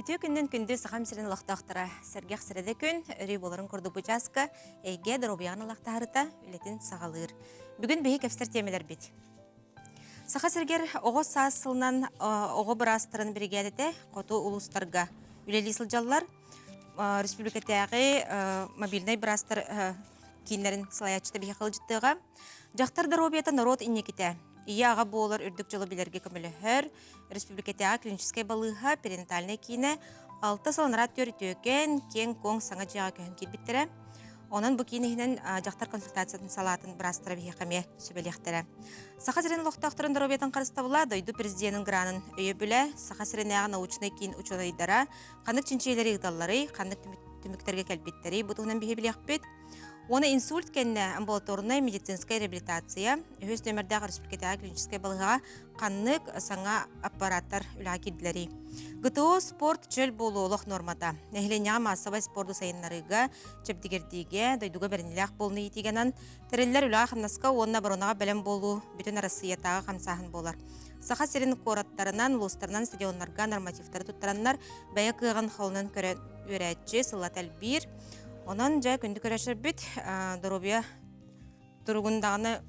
Үтүө күннэн күндү Сахам сирин олохтоохторо сэргэх сэрэдэ күн, өрүү буоларын курдук бу чааска эйгэ доруобуйаҕын ылахтаһарыта үлэтин саҕалыыр. Бүгүн биһи кэпсэтэр тиэмэлэрбит. Саха сиригэр оҕо саас сылынан оҕо быраастарын биригээдэтэ хоту улуустарга үлэлии сылдьаллар. Республикатааҕы мобильнай быраастар кииннэрин салайааччыта биһиэхэ ыалдьыттыаҕа. Дьахтар доруобуйата норуот инникитэ. Ийэ-аҕа буолар үрдүк дьолу билэргэ көмөлөһөр. Республикатааҕы клиническэй балыыһа перинатальнай киинэ 6 сыл анараа үтүөкэн, киэҥ-куоҥ саҥа дьиэҕэ көһөн киирбиттэрэ. Онон бу киин иһинэн дьахтар консультациятын салаатын быраастара биһиэхэ эмиэ сүбэлиэхтэрэ. Саха сирин олохтоохторун доруобуйатын харыстабыла дойду президенин гранын өйөбүлэ, Саха сиринээҕи научнай киин учуонайдара ханнык чинчийиилэри ыыталларый, ханнык түмүктэргэ кэлбиттэрий бу туһунан биһи билиэхпит. Уонна инсульт кэннэ амбулаторнай медицинскэй реабилитация үһүс нүөмэрдээх республикатааҕы клиническэй балыыһаҕа ханнык саҥа аппараттар үлэҕэ киирдилэрий? ГТО спорт чөл буолуу олох нуормата. Нэһилиэнньэҕэ маассабай спорду сайыннарыыга, чэбдигирдиигэ, дойдуга бэриниилээх буолууну иитиигэнэн тэриллэр үлэҕэ-хамнаска уонна оборонаҕа бэлэм буолуу бүтүн Арассыыйатааҕы хамсааһын буолар. Саха сирин куораттарынан, улуустарынан стадионнарга нормативтары туттараннар бэйэ кыаҕын холунан көрөн үөрээччи сыллата элбиир. Онон дьэ күндү көрөчөрбүт доруобуйа туругун даҕаны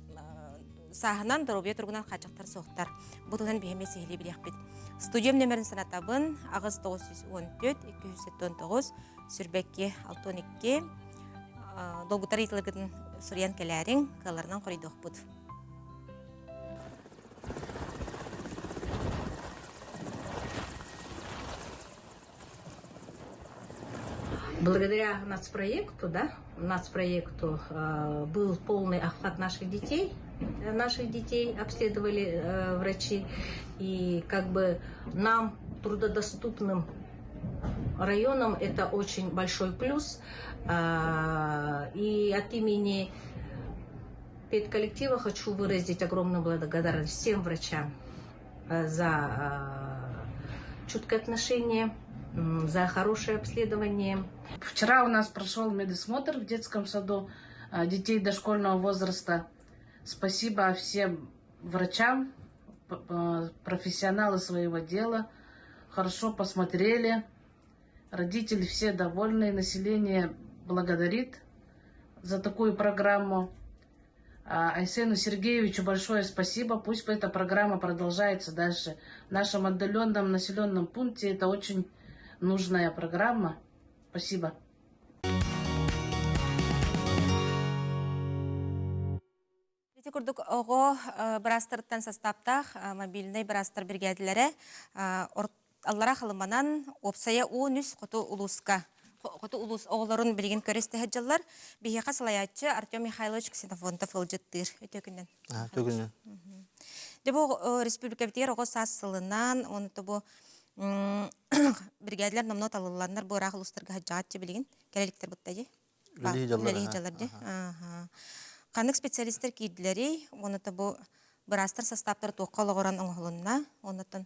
сааһынан доруобуйа туругунан хааччахтар суохтар. Бу туһунан биһиэми сиһилии билиэхпит. Студиям нөмерин санатабын 8914 279 сүрбэкки 62 долгутар ыйытыларгытын суруйан кэлээриҥ, кыалларынан хоруйдуохпут. Благодаря нацпроекту, да, нацпроекту был полный охват наших детей, наших детей обследовали врачи, и как бы нам, трудодоступным районам, это очень большой плюс. И от имени педколлектива хочу выразить огромную благодарность всем врачам за чуткое отношение, за хорошее обследование. Вчера у нас прошел медосмотр в детском саду детей дошкольного возраста. Спасибо всем врачам, профессионалы своего дела. Хорошо посмотрели. Родители все довольны, население благодарит за такую программу. Айсену Сергеевичу большое спасибо. Пусть эта программа продолжается дальше. В нашем отдаленном населенном пункте это очень нужная программа. Спасибо. Ити курдук оҕо быраастарыттан састааптаах мобильнай быраастар биригээдэлэрэ Аллара Халыманан уопсайа 13 хоту улууска хоту улуус оҕолорун билигин көрө истэ сылдьаллар. Биһиэхэ салайааччы Артем Михайлович Ксенофонтов ыалдьыттыыр. Үтүө күнүнэн. Үтүө күнүнэн. Дьэ бу республикабытыгар оҕо саас сылынан, онто бу биригээдэлэр номнуо талылланнар бу ыраах улуустарга сылдьаҕыт билигин кэлэликтэр бутта дии. Үлэлии дьаллар дии. Ханнык специалистар киирдилэрий? Онута бу быраастар састааптара туохха олоҕуран оҥоһулунна? Оннуттан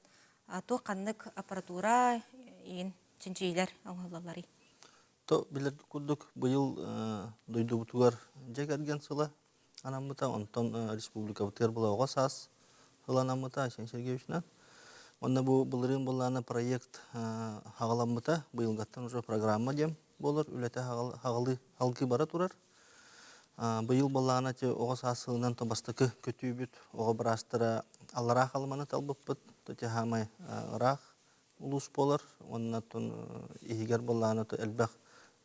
туох ханнык аппаратура иин чинчийиилэр оҥоһуллалларый? То билэр курдук быйыл дойдубутугар дьэ кэргэн сыла анаммыта, онтон республикабытыгар была оҕо саас сыла анаммыта Айсен Сергеевичынан. Онно бу былырыын былаана проект хаҕаламмыта, быйылгаттан уже программа диэн буолар, үлэтэ хаҕалыы халгыы бара турар. Быйыл былаана оҕо саас сылынан то бастакы көтүүбүт оҕо быраастара аллараа халыманы талбыппыт, то хаамай ыраах улуус буолар уонна иһигэр былаана элбэх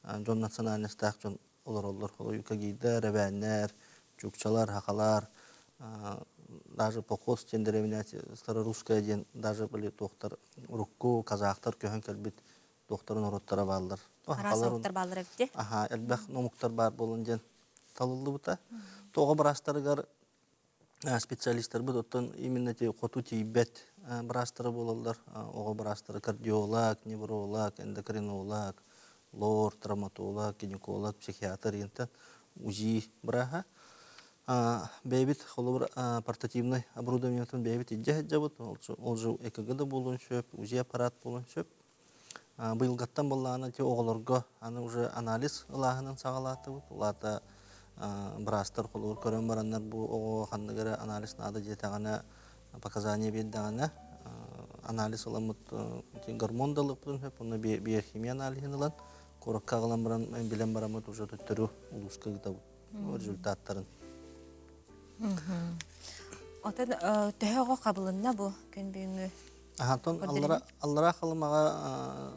дьон национальностаах дьон олороллор. Юкагирдар, эбээннэр, чукчалар, хахалар, даже поход диэн дэриэбинэ старорусская диэн даже были туохтар урукку казахтар көһөн кэлбит туохтарын норуоттара бааллар. Араас омуктар бааллар эбит Аха, элбэх омуктар баар буолан диэн талыллыбыта. Тоҕо быраастарыгар специалистарбыт оттон именно ти хоту тиийбэт быраастара буолаллар. Оҕо быраастара кардиолог, невролог, эндокринолог, лор, травматолог, гинеколог, психиатр диэнтэн УЗИ бырааһа. Бэйэбит холобур портативнай оборудованиетын бэйэбит илдьэ сылдьабыт. Ол же ЭКГ да буолуон сөп, УЗИ аппарат буолуон сөп. Быйылгаттан буоллаҕына ити оҕолорго аны уже анализ ылааһынын саҕалаатыбыт. Ол аата быраастар холобур көрөн бараннар бу оҕоҕо ханнык эрэ анализ наада диэтэҕинэ показания биэрдэҕинэ. анализ ыламмыт гормон да ылыахпытын сөп, онно биохимия аналиһын ылан, куоракка аҕалан баран билэн бараммыт уже төттөрү улууска ыытабыт результаттарын. Отон төһө оҕо хабылынна бу күн бүгүҥҥү? Ахантон аллара аллара Халымаҕа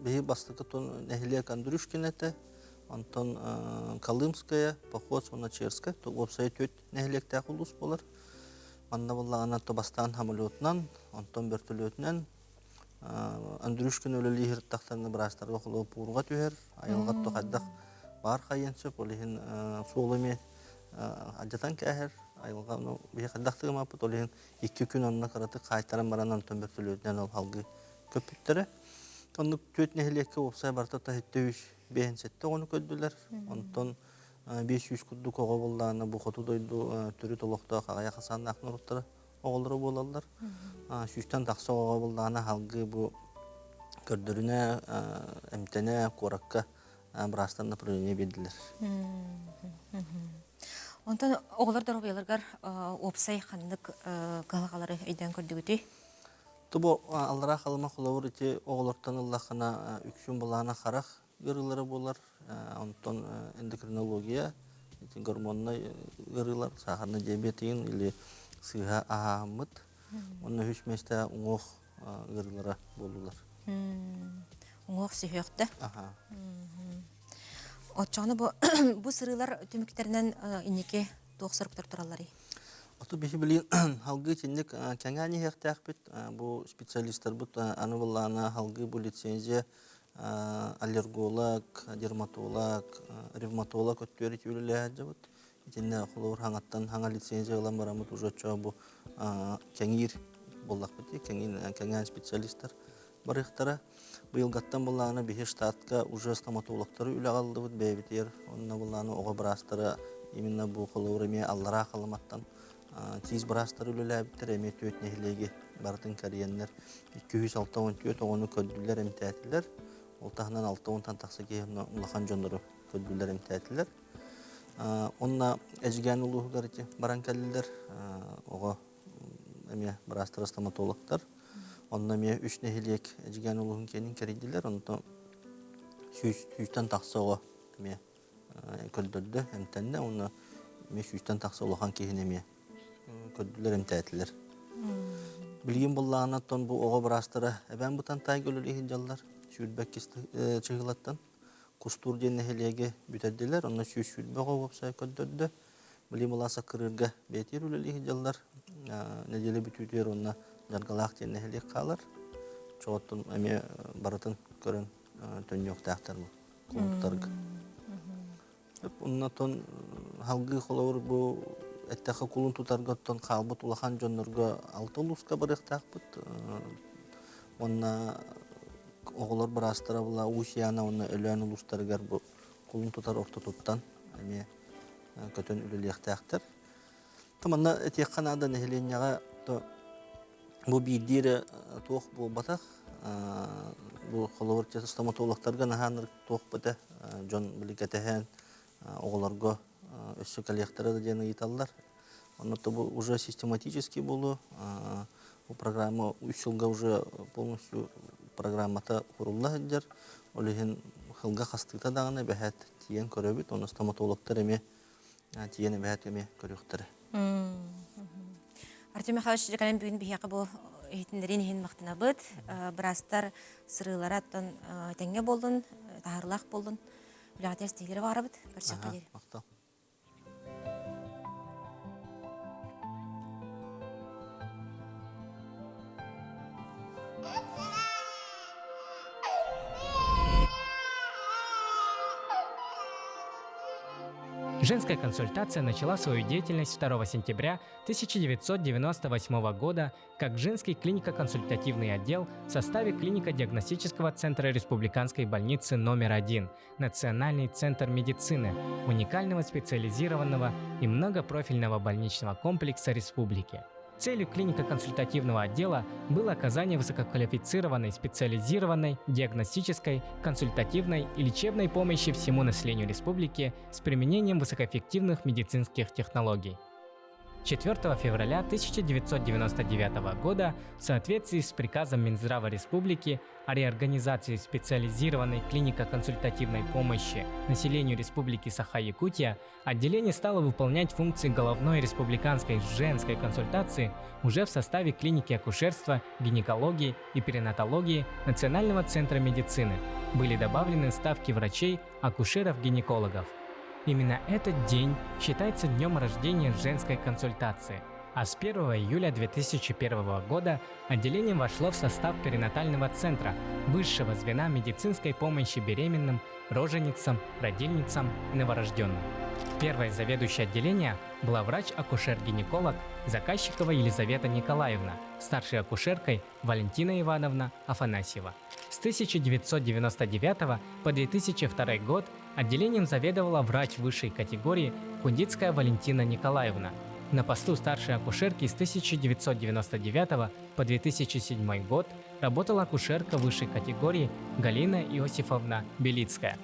биһи бастакы тон нэһилиэк Андрюшкин этэ, онтон Колымская, Поход уонна Черская, уопсайа түөрт нэһилиэктээх улуус буолар. Манна буоллаҕына бастаан самолетунан, онтон бөртөлүөтүнэн Андрюшкин үлэлиир тахсан быраастарга холуоппуурга түһэр, айылҕа хайдах баар хайыан сөп, ол иһин суолу эмиэ алдьатан кээһэр, айылҕа ну биһи хайдах тыымаппыт, ол иһин икки күн онно кыратык хаайтаран баран онтон бөртөлүөтүнэн ол салгыы көппүттэрэ. Оннук түөрт нэһилиэккэ уопсай барыта таһытта үс биэһин сэттэ оҕону көрдүлэр. Онтон 500 курдук оҕо буоллаҕына бу хоту дойду төрүт олохтоох аҕыйах ахсааннаах норуоттара оҕолоро буолаллар. Сүүстэн тахса оҕо буоллаҕына салгыы бу көрдөрүнэ, эмтэнэ куоракка быраастар направление биэрдилэр. Онтон оҕолор доруобуйаларыгар уопсай ханнык кыһалҕалары өйдөөн көрдүгүтүй? Тубу аллараа Халыма холобур ити оҕолортон ыллаххына үксүн былаана харах ыарыылара буолар. Онтон эндокринология, ити гормоннай ыарыылар, сахарный диабетигин или сыыһа аһааммыт. Онно үс миэстэ уҥуох ыарыылара буоллулар. Уҥуох сүһүөхтэ. Оччоҕуна бу бу сырыылар түмүктэринэн инники туох соруктар туралларый? Оту биһи билигин халгыы итинник кэҥээн иһиэхтээхпит. Бу специалистарбыт аны былаана халгыы бу лицензия аллерголог, дерматолог, ревматолог өттүгэр үлэлэһэ сылдьабыт. Итиннэ холобур хаҥаттан хаҥа лицензия ылан бараммыт уже оччо бу кэҥиир буоллахпыт дии, кэҥээн специалистар барыахтара. Быйылгаттан былаана биһи штатка уже стоматологтары үлэҕэ ыллыбыт бэйэбитигэр. Онно былаана оҕо быраастара именно бу холобур эмиэ аллараа Халыматтан тиис быраастары үлэлээбиттэр, эмиэ түөрт нэһилиэги барытын кэрийэннэр 264 оҕону көрдүлэр, эмтээтилэр. Ол таһынан 60-тан тахса киһи улахан дьоннору көрдүлэр, эмтээтилэр. Онно Эдьигээн улууһугар ити баран кэллилэр. Оҕо эмиэ быраастара стоматологтар. Онно эмиэ үс нэһилиэк Эдьигээн улууһун киэнин кэрийдилэр. Онтон сүүстэн тахса оҕо эмиэ көрдөрдө, эмтэннэ. Уонна эмиэ сүүстэн тахса улахан киһини эмиэ көрдүлэр, эмтээтилэр. Билигин буоллаҕына, оттон бу оҕо быраастара Эбээн Бытантайга үлэлии сылдьаллар. Сүүрбэккис чыһыылаттан Кустуур диэн нэһилиэги бүтэрдилэр. Онно 120 оҕо уопсай көрдөрдө. Билигин буоллаҕа Саккырыырга бэйэтигэр үлэлии сылдьаллар. Нэдиэлэ бүтүүтүгэр уонна Дьаргалаах диэн нэһилиэк хаалар. Чоҕоттон эмиэ барытын көрөн төннүөхтээхтэр бу кулун тутарга. Оннотон халгыы холобур бу эттэххэ кулун тутарга оттон хаалбыт улахан дьоннорго алта улууска барыахтаахпыт. Уонна оҕолор быраастара була Уус-Яна уонна Өлөөн улуустарыгар бу кулун тутар ортотуттан эмиэ көтөн үлэлиэхтээхтэр. Манна этиэххэ наада нэһилиэнньэҕэ то бу биирдии эрэ туох буолбатах. Бу холобур стоматологтарга наһаа туох этэ дьон били кэтэһэн оҕолорго өссө кэлиэхтэрэ да диэн ыйыталлар. Онно бу уже систематически буолуо. Бу программа үс сылга уже полностью программата курулла сылдьар. Ол иһин сылга хастыыта даҕаны эбэһээт тиийэн көрөбүт. Онно стоматологтар эмиэ тиийэн эбэһээт эмиэ көрүөхтэрэ. Артем Михайлович кэлэн бүгүн биһиэхэ бу иһитиннэриин иһин махтанабыт. Быраастар сырыылара оттон тэҥҥэ буоллун, таһаарыылаах буоллун. Үлэҕитигэр ситиһиилэри баҕарабыт. Көрсүөххэ диэри. Махтал. Женская консультация начала свою деятельность 2 сентября 1998 года как женский клинико-консультативный отдел в составе клинико-диагностического центра Республиканской больницы номер один Национальный центр медицины, уникального специализированного и многопрофильного больничного комплекса республики. Целью клинико-консультативного отдела было оказание высококвалифицированной, специализированной, диагностической, консультативной и лечебной помощи всему населению республики с применением высокоэффективных медицинских технологий. 4 февраля 1999 года в соответствии с приказом Минздрава Республики о реорганизации специализированной клинико-консультативной помощи населению Республики Саха-Якутия отделение стало выполнять функции головной республиканской женской консультации уже в составе клиники акушерства, гинекологии и перинатологии Национального центра медицины. Были добавлены ставки врачей, акушеров-гинекологов. Именно этот день считается днем рождения женской консультации – а с 1 июля 2001 года отделение вошло в состав перинатального центра высшего звена медицинской помощи беременным, роженицам, родильницам и новорожденным. Первой заведующей отделения была врач-акушер-гинеколог Заказчикова Елизавета Николаевна, старшей акушеркой Валентина Ивановна Афанасьева. С 1999 по 2002 год отделением заведовала врач высшей категории Хундицкая Валентина Николаевна. На посту старшей акушерки с 1999 по 2007 год работала акушерка высшей категории Галина Иосифовна Белицкая.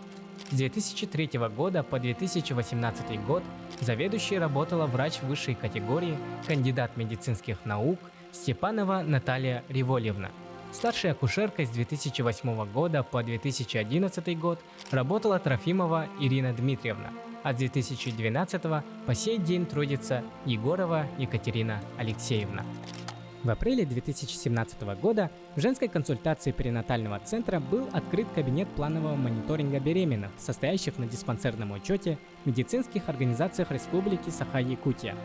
С 2003 года по 2018 год заведующей работала врач высшей категории, кандидат медицинских наук Степанова Наталья Револьевна. Старшей акушеркой с 2008 года по 2011 год работала Трофимова Ирина Дмитриевна, а с 2012 по сей день трудится Егорова Екатерина Алексеевна. В апреле 2017 года в женской консультации перинатального центра был открыт кабинет планового мониторинга беременных, состоящих на диспансерном учете в медицинских организациях Республики Саха-Якутия.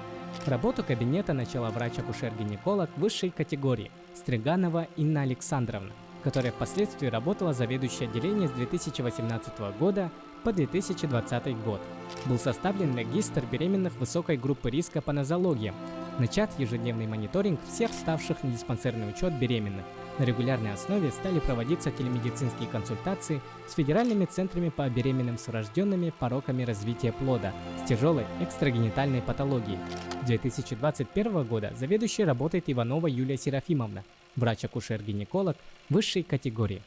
Работу кабинета начала врач-акушер-гинеколог высшей категории Стриганова Инна Александровна, которая впоследствии работала заведующей отделением с 2018 года по 2020 год. Был составлен регистр беременных высокой группы риска по нозологиям, начат ежедневный мониторинг всех ставших на диспансерный учет беременных. На регулярной основе стали проводиться телемедицинские консультации с федеральными центрами по беременным с врожденными пороками развития плода с тяжелой экстрагенитальной патологией. С 2021 года заведующей работает Иванова Юлия Серафимовна, врач-акушер-гинеколог высшей категории.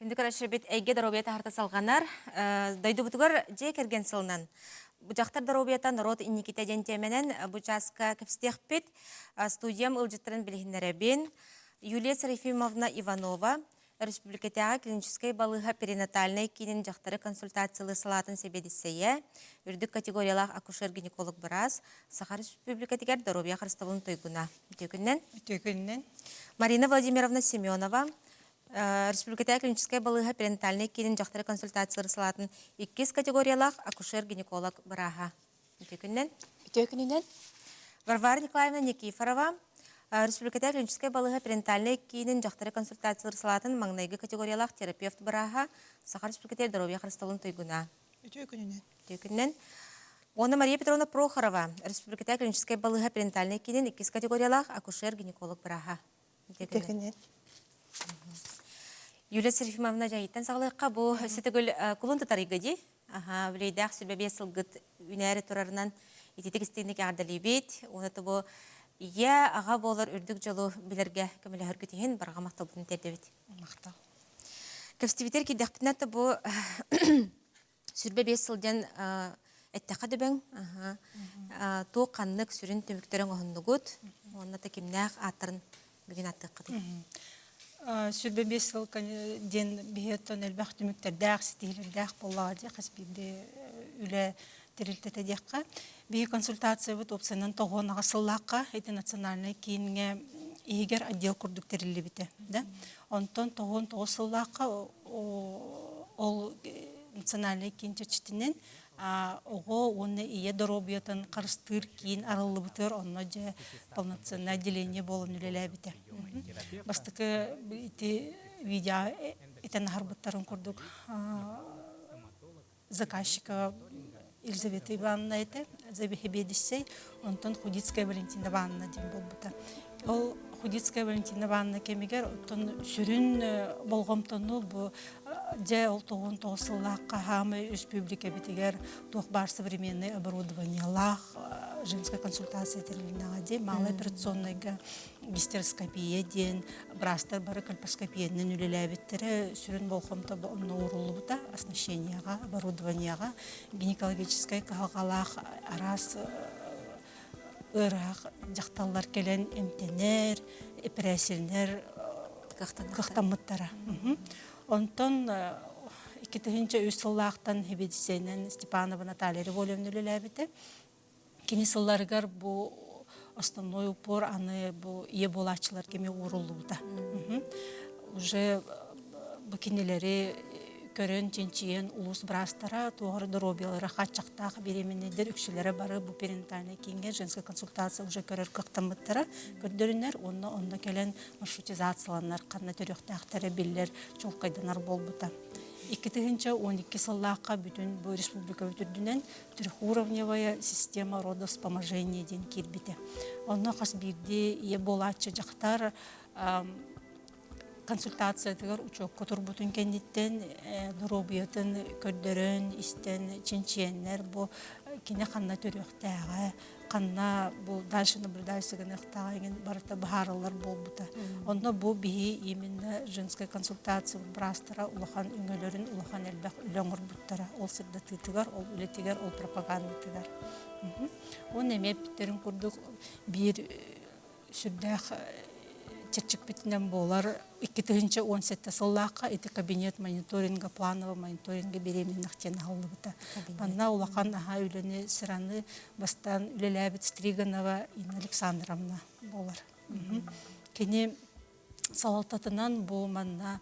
Күндү көрөөччүлэрбит эйгэ доруобуйата харта салҕанар. Дойдубутугар дьиэ кэргэн сылынан бу дьахтар доруобуйата норуот инникитэ диэн тиэмэнэн бу чааска кэпсэтиэхпит. Студиям ыалдьыттарын билиһиннэрэбин. Юлия Серафимовна Иванова, Республикатааҕы клиническэй балыыһа перинатальнай киинин дьахтары консультациялыыр салаатын сэбиэдиссэйэ, үрдүк категориялаах акушер-гинеколог быраас, Саха Республикатыгар доруобуйа харыстабылын туйгуна. Үтүө күнүнэн. Үтүө күнүнэн. Марина Владимировна Семенова, Республикатааҕы клиническэй балыыһа перинатальнай киинин дьахтары консультациялыыр салаатын иккис категориялаах акушер-гинеколог бырааһа. Үтүө күнүнэн. Үтүө күнүнэн. Варвара Николаевна Никифорова, Республикатааҕы клиническэй балыыһа перинатальнай киинин дьахтары консультациялыыр салаатын маҥнайгы категориялаах терапевт бырааһа, Саха Республикатыгар доруобуйа харыстабылын туйгуна. Үтүө күнүнэн. Үтүө күнүнэн. Уонна Мария Петровна Прохорова, Республикатааҕы клиническэй балыыһа перинатальнай киинин иккис категориялаах акушер-гинеколог бырааһа. Үтүө күнүнэн. Юлия Серафимовна дьайыттан саҕалыахха бу өссө төгүл кулун тутарыйга дии. Аха, бүлэйдээх сүбэбиэс сылгыт үнээри турарынан ититик истиҥник эҕэрдэлиибит. Уонна бу ийэ, аҕа буолар үрдүк дьолу билэргэ көмөлөһөргүт иһин барҕа махталбытын тиэрдэбит. Махтал. Кэпсэтибитэр киирдэхпитинэ то бу 25 сылдьан эттэххэ дөбөҥ туох ханнык сүрүн түмүктэрин оһоннугут уонна да кимнээх ааттарын бүгүн аттыаххытый? 25 сыл диэн биһиэттэн элбэх түмүктэрдээх, ситиһиилэрдээх буоллаҕа дии хас биирдии үлэ тэрилтэтэ диэххэ. Биһи консультациябыт уопсайынан тоҕуон аҕыс сыллаахха ити национальнай кииҥҥэ иһигэр отдел курдук тэриллибитэ. Да? Онтон 99 сыллаахха ол национальнай киин чэрчитинэн оҕо уонна ийэ доруобуйатын харыстыыр киин арыллыбытыгар онно дьэ полноценное отделение буолан үлэлээбитэ. Бастакы ити видео итэн аһарбыттарын курдук заказчика Елизавета Ивановна этэ, завехебедиссэй, онтон Худицкая Валентина Ивановна диэн буолбута. Ол Худицкая Валентина Ивановна кэмигэр оттон сүрүн болҕомтону бу дьэ ол 99 сыллаахха хаамай республикабитигэр туох баар современный оборудованиелаах. женская консультация тэрилиннэҕэ дии. Малая операционнайга гистероскопия диэн быраастар бары кольпоскопиянан үлэлээбиттэрэ сүрүн болҕомто онно ууруллубута оснащениеҕа, оборудованиеҕа, гинекологическай кыһалҕалаах араас ыарыһах дьахталлар кэлэн эмтэнэр, эпэрээссийэлэнэр кыахтаммыттара. Онтон 2003 сыллаахтан хибидисэнэн Степанова Наталья Револьевна үлэлээбитэ. Кини сылларыгар бу основной упор аны бу ийэ буолааччылар кэми ууруллубута. Уже бу кинилэри көрөн, чинчийэн улуус быраастара туох эрэ доруобуйалара хааччахтаах беременнэйдэр үксүлэрэ бары бу перинатальнай кииҥҥэ женская консультация уже көрөр кыахтаммыттара көрдөрүнэр уонна онно кэлэн маршрутизацияланар ханна төрүөхтээхтэрэ биллэр чуолкайданар буолбута. 2012 сыллаахха бүтүн бу республика үрдүнэн трехуровневая система родовспоможения диэн киирбитэ. Онно хас биирдии ийэ буолааччы дьахтар консультациятыгар учуокка турбутун кэнниттэн доруобуйатын көрдөрөн, истэн, чинчийэннэр бу кини ханна төрүөхтээҕэ, ханна бу дальше наблюдайся гыныахтааҕа эҥин барыта быһаарыллар буолбута. Онно бу биһи именно женская консультация быраастара улахан өҥөлөрүн улахан элбэх үлэ оҥорбуттара ол сырдатыытыгар, ол үлэтигэр, ол пропагандатыгар. Уонна эмиэ эппиттэрин курдук биир сүрдээх чэпчэкпитинэн буолар 2017 сыллаахха ити кабинет мониторинга планового мониторинга беременных диэн аһыллыбыта. Манна улахан аһа үлэни сыраны бастаан үлэлээбит Стриганова Инна Александровна буолар. Кини салалтатынан бу манна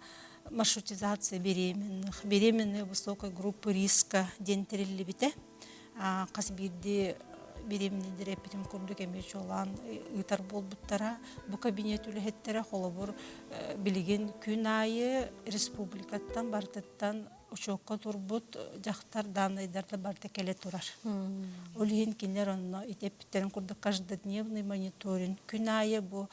маршрутизация беременных, беременные высокой группы риска диэн тэриллибитэ. Хас биирдии беременныйдэр эппитим курдук эмиэ чуолаан ыытар буолбуттара. Бу кабинет үлэһиттэрэ холобур билигин күн аайы республикаттан барытыттан учуокка турбут дьахтар дааннайдарда барыта кэлэ турар. Ол иһин кинилэр онно ити эппиттэрин курдук каждодневный мониторинг күн аайы бу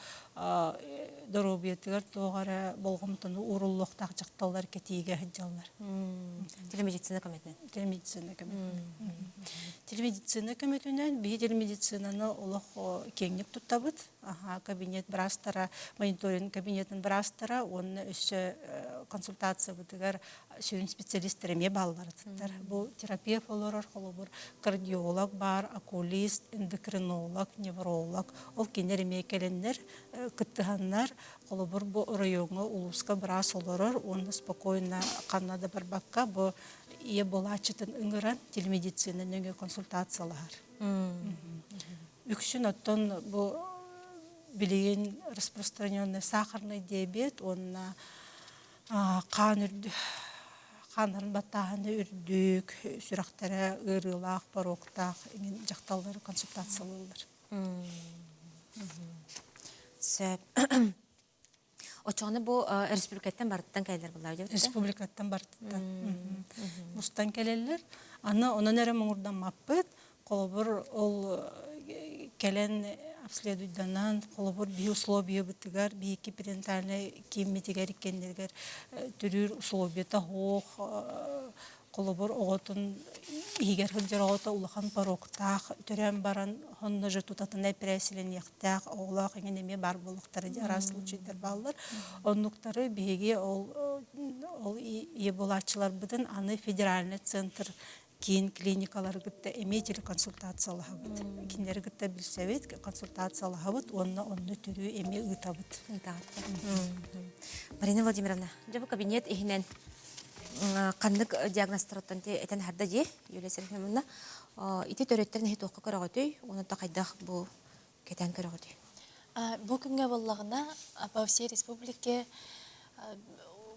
доруобуйатыгар туох эрэ болҕомтону ууруллуохтаах дьахталлар кэтиигэ сылдьаллар. Телемедицина көмөтүнэн. Телемедицина көмөтүнэн. Телемедицина көмөтүнэн биһи телемедицинаны олох киэҥник туттабыт. Аха, кабинет быраастара, мониторинг кабинетын быраастара уонна өссө консультациябытыгар сүрүн специалистэр эмиэ бааллар. Бу терапевт олорор, холобур, кардиолог баар, окулист, эндокринолог, невролог. Ол кинилэр эмиэ кэлэннэр, кыттыһаннар, холобур, бу оройуоҥҥа, улууска быраас олорор уонна спокойно ханна да барбакка бу ийэ буолааччытын ыҥыран телемедицина нөҥүө консультациялаһар. Үксүн оттон бу билигин распространенный сахарный диабет уонна хаан үрдү хааннарын баттааһына үрдүк, сүрэхтэрэ ыарыылаах, боруоктаах иҥин дьахталлары консультациялыыллар. Сөп. Оччоҕуна бу республикаттан барыттан кэлэллэр буоллар дии Республикаттан барыттан. Мустан кэлэллэр. Аны онон эрэ муҥурдаммаппыт. Холобур, ол кэлэн обследуйданан, холобур, биһи условиябытыгар, биһикки перинатальнай кииммитигэр иккиэннэригэр төрүүр условията суох, холобур, оҕотун иһигэр сылдьар оҕото улахан пороктаах төрөөн баран, онно же тутатына эпэрээссийэлэниэхтээх оҕолоох эҥин эмиэ баар буолуохтара дии, араас случайдар бааллар. Оннуктары биһиги ол ол ийэ буолааччыларбытын аны федеральный центр киин клиникалары кытта эмиэ телеконсультациялаһабыт. Кинилэри кытта билсэбит, консультациялаһабыт уонна онно төрүү эмиэ ыытабыт. Марина Владимировна, дьэ бу кабинет иһинэн ханнык диагнозтарыттан этэн харда дии Юлия Серафимовна. Ити төрөттөрүн иһи туохха көрөҕүтүй? Уонна хайдах бу кэтэн көрөҕүтүй? Бу күҥҥэ буоллаҕына по всей республике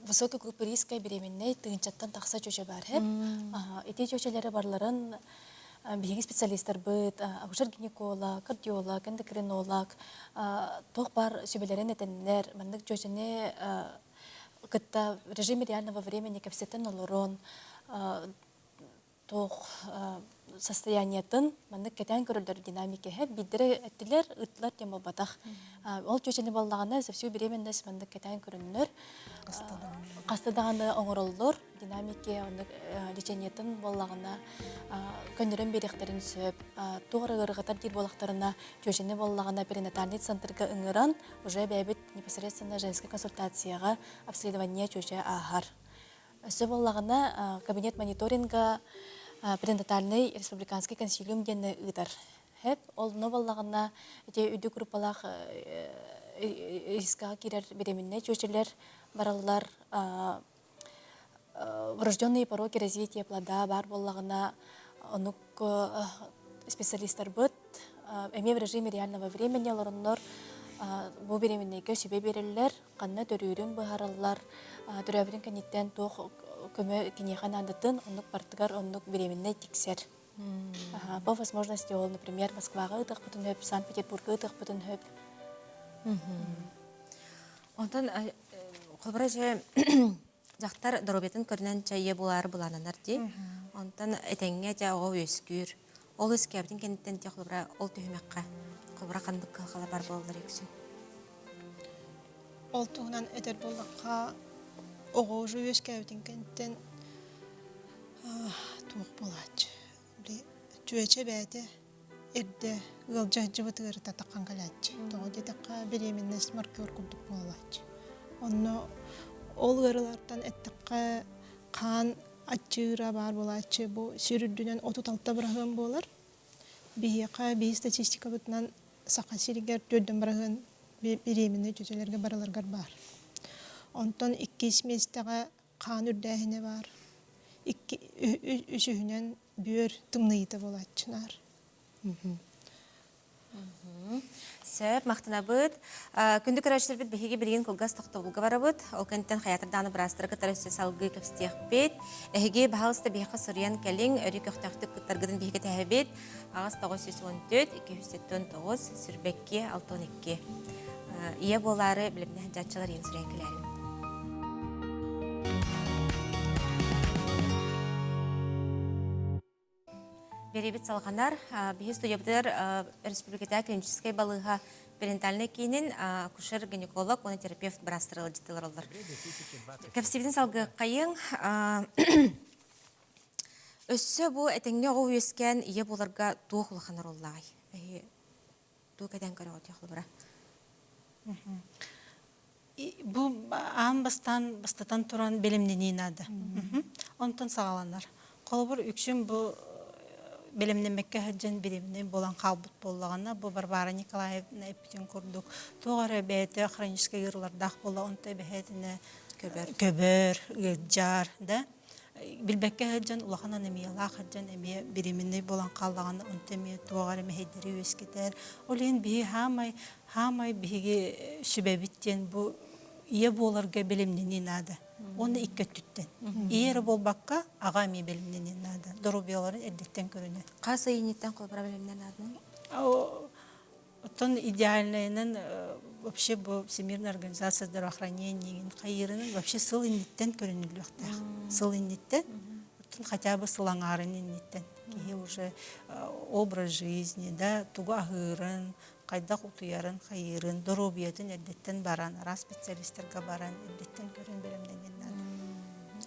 высокой группы риска беременной тыһыынчаттан тахса чөчө баар һэп. Ити чөчөлөрү барларын биһиги специалистарбыт акушер-гинеколог, кардиолог, эндокринолог туох баар сүбэлэрин этэннэр маннык чөчөнү кытта в режиме реального времени кэпсэтэн олорон туох состояниетын маннык кэтээн көрөллөр динамикаһа биирдэрэ эттилэр ыттылар диэн буолбатах ол чүөчэни буоллаҕына со всю беременность маннык кэтээн көрөннөр хаста даҕаны оҥороллор динамики оннук лечениетын буоллаҕына. Көннөрөн биэриэхтэрин сөп. Туох эрэ ыарырҕатар диир буоллахтарына, чүөчэни буоллаҕына перинатальный центрга ыҥыран, уже бэйэбит непосредственно женскай консультацияҕа обследование чүөчэ ааһар. Өссө буоллаҕына, кабинет мониторинга перинатальный республиканский консилиум диэни ыытар. Хэп, онно буоллаҕына, ити үрдүк группалаах рискаҕа киирэр беременнай чүөчэлэр бараллар. Врожденные пороки развития плода баар буоллаҕына, оннук специалистарбыт эмиэ в режиме реального времени олороннор бу беременнэйгэ сүбэ биэрэллэр, ханна төрүүрүн быһаараллар, төрөөбүтүн кэнниттэн туох көмө киниэхэ наадатын, оннук бартыгар оннук беременнай тиксэр. По возможности ол, например, Москваҕа ыытыахпытын сөп, Санкт-Петербурга ыытыахпытын сөп. Онтон холобура дьэ дьахтар доруобуйатын көрүнэн чэ ийэ буолаары былаананар дии. Онтон этэҥҥэ дьэ оҕо үөскүүр. Ол үөскээбитин кэнниттэн дьэ холобура ол түһүмэххэ холобура ханнык кыһалҕалар бар буолаллар үксүн? Ол туһунан этэр буоллахха, оҕо уже үөскээбитин кэнниттэн туох буолааччы били чүөчэ бэйэтэ эрдэ ыалдьа сылдьыбыт ыарыыта таххан кэлээччи. Тоҕо диэтэххэ беременность маркер курдук буолааччы. Онно ол ыарыылартан эттэххэ хаан аччыыра баар буолааччы бу сир үрдүнэн 36 быраһыан буолар. Биһиэхэ биһи статистикабытынан Саха сиригэр төрдүн быраһыан беременнай чүөчэлэргэ барыларыгар баар. Онтон иккис миэстэҕэ хаан үрдээһинэ баар. Икки үсүһүнэн бүөр тымныйыыта буолааччынаар. Сөп, махтанабыт. Күндү көрөөччүлэрбит биһиги билигин кылгас тохтобулга барабыт. Ол кэнниттэн хайаатар даҕаны быраастары кытары өссө салгыы кэпсэтиэхпит. Эһиги баһаалыста биһиэхэ суруйан кэлиҥ, өрүү көхтөөхтүк кыттаргытын биһиги тэһэбит. Аҕыс 914 279 сүрбэкки 62. Ийэ буолаары билимнэ сылдьааччылар ийэн суруйан кэлээрин. Биэриибит салҕанар. Биһи студиябытыгар республикатааҕы клиническэй балыыһа перинатальнай киинин акушер-гинеколог уонна терапевт быраастара ыалдьыттыылар оллор. Кэпсиибитин салгыаххайыҥ. Өссө бу этэҥҥэ оҕо үөскээн ийэ буоларга туох улахан оруоллааҕый? Эһи туох кэтээн көрөҕүт холобура? Бу аан бастаан бастатан туран бэлэмнэнии наада. Онтон саҕаланар. Холобур, үксүн бу бэлэмнэммэккэ сылдьан беременный буолан хаалбыт буоллаҕына, бу Варвара Николаевна эппитин курдук, туох эрэ бэйэтэ хроническай ыарыылардаах буолла, онто эбэһээтинэ Көбөр. көбөр, ыалдьар, да? Билбэккэ сылдьан улахан анемиялаах сылдьан эмиэ беременный буолан хааллаҕына онто эмиэ туох эрэ мэһэйдэри үөскэтэр. Ол иһин биһи хаамай хаамай биһиги сүбэбит диэн бу ийэ буоларга бэлэмнэнии наада. Уонна икки өттүттэн. Ийэ эрэ буолбакка аҕа эмиэ бэлэмнэниэн наада. Доруобуйаларын эрдэттэн көрүнэн. Хас ый инниттэн холобура бэлэмнэн нааданы? Оттон идеальнайынан вообще бу Всемирная организация здравоохранения хайыырынан вообще сыл инниттэн көрүнүллүөхтээх. Сыл инниттэн, оттон хотя бы сыл аҥаарын инниттэн киһи уже образ жизни, да, тугу аһыырын, хайдах утуйарын, хайыырын, доруобуйатын эрдэттэн баран, араас специалистарга баран, эрдэттэн көрөн бэлэмнэниэн наада.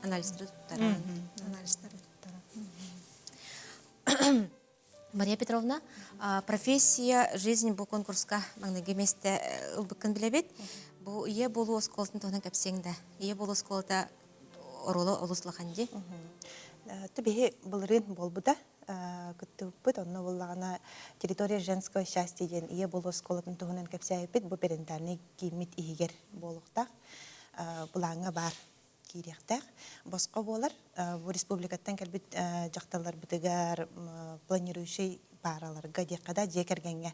Анализтары туттаран. Анализтары туттаран. Мария Петровна, профессия жизнь бу конкурска маҥнайгы миэстэ ылбыккын билэбит. Бу ийэ буолуу оскуолатын туһунан кэпсиэҥ да. Ийэ буолуу оскуолата оруола олус улахан дии. Биһи былырыын буолбута кыттыбыппыт. Онно буоллаҕына территория женского счастья диэн ийэ буолуу оскуолатын туһунан кэпсээбиппит. Бу перинатальнай кииммит иһигэр буолуохтаах. Былааҥҥа баар киириэхтээх. Босхо буолар. Бу республикаттан кэлбит дьахталларбытыгар планирующай паараларга диэххэ да дьиэ кэргэҥҥэ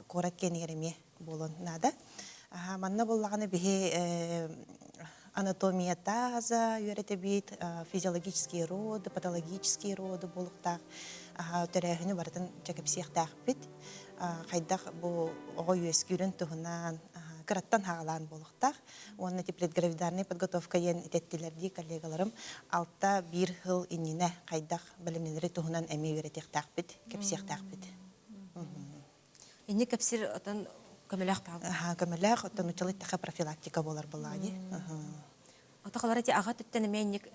куорат киэнигэр эмиэ буолуон наада. Манна буоллаҕына биһи анатомия таза үөрэтэбит, физиологические роды, патологические роды буолуохтаах төрөөһүнү барытын чэ кэпсиэхтээхпит. Хайдах бу оҕо үөскүүрүн туһунан кыраттан хаалаан буолуохтаах. Уонна ити предгравидарная подготовка диэн итэттилэр дии коллегаларым. Алта биир сыл иннинэ хайдах бэлэмнэнэри туһунан эмиэ үөрэтиэхтээхпит, кэпсиэхтээхпит. Инни кэпсир отон көмөлөөх баал. Аха, көмөлөөх, оттон учалы таха профилактика болар буолаа дии. Ото холор ити аға түттен эмиэ инник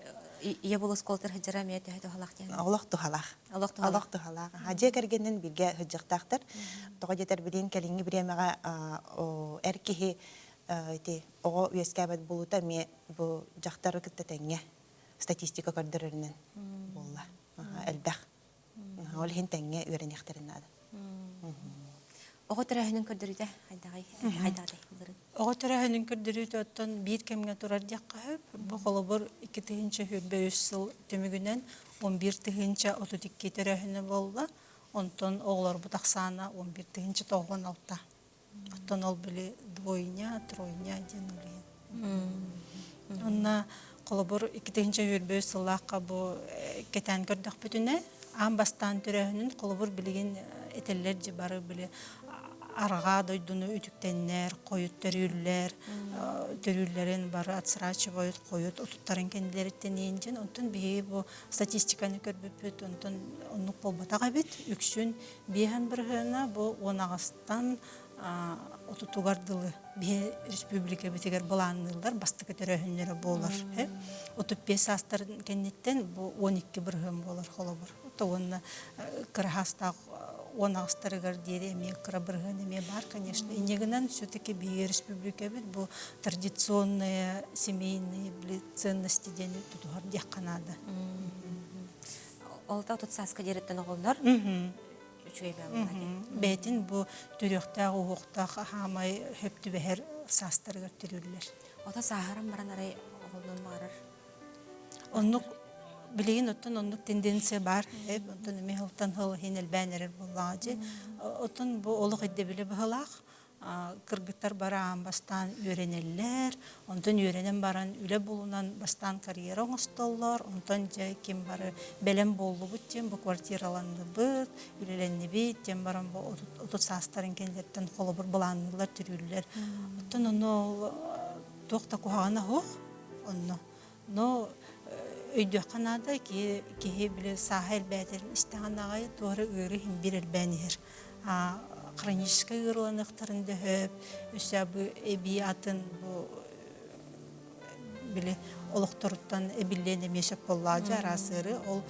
Ийэ буолу оскуолатыгар сылдьара эмиэ төһө туһалаах диэн? Олох туһалаах. Олох туһалаах. Олох туһалаах. Дьиэ кэргэнин бииргэ сылдьыахтаахтар. Тоҕо диэтэр билигин кэлиҥҥи бириэмэҕэ эр киһи ити оҕо үөскээбэт буолуута эмиэ бу дьахтары кытта тэҥҥэ статистика көрдөрөрүнэн буолла. Элбэх. Ол иһин тэҥҥэ үөрэниэхтэрин наада. Оҕо төрөөһүнүн көрдөрүүтэ хайдаҕый? Хайдаҕый? Оҕо төрөөһүнүн көрдөрүүтэ оттон биир кэмҥэ турар диэххэ сөп. Бу холобур 2023 сыл түмүгүнэн 11 032 төрөөһүнэ буолла. Онтон оҕолорбут ахсаана 11 096. Оттон ол били двойня, тройня диэн ол иһин. Онно холобур 2023 сыллаахха бу кэтээн көрдөхпүтүнэ, аан бастаан төрөөһүнүн холобур билигин этэллэр дьи бары били арҕаа дойдуну үтүктэннэр, хойут төрүүллэр, төрүүллэрин бары отсрачивают, хойут отуттарын кэннилэриттэн иин Онтон биһиги бу статистиканы көрбүппүт, онтон оннук буолбатах эбит. Үксүн биэһэн бырыһыана бу 18-тан отутугар дылы биһи республикабытыгар былаанныыллар бастакы төрөөһүннэрэ буолар. 35 саастарын кэнниттэн бу 12 бырыһыан буолар холобур. Уонна кыраһаастаах 18-тарыгар диэри эмиэ кыра бырыһыан эмиэ баар, конечно. Инньэ гынан все-таки биһиги республикабыт бу традиционные семейные ценности диэни тутуһар диэххэ наада. Ол да 30 сааска диэриттэн оҕолор үчүгэй Бэйэтин бу төрүөхтээх уһуохтаах аһаамай хөп түбэһэр саастарыгар төрүүллэр. Ото сааһыран баран арай оҕолонон баарар. Оннук билигин оттон оннук тенденция баар. Онтон эмиэ сылтан сыл иһин элбээн эрэр буоллаҕа дии. Оттон бу олох ирдэбилэ быһылаах. Кыргыттар бары аан бастаан үөрэнэллэр, онтон үөрэнэн баран үлэ булунан бастаан карьера оҥостоллор, онтон дьэ ким бары бэлэм буоллубут диэн бу квартираланныбыт, үлэлэннибит диэн баран бу 30 саастарын кэнниттэн холобур былаанныыллар, төрүүллэр. Оттон ону туох да куһаҕана суох онно. Но өйдүөххэ наада, киһи, киһи били сааһа элбээтэрин истэҕин аҕай туора ыарыы иһин биир элбээн иһэр. Хроническай ыарыыланыахтарын да сөп, өссө бу эбии атын бу били олохторуттан эбиллиэн эмиэ сөп буоллаҕа дьэ араас ыарыы ол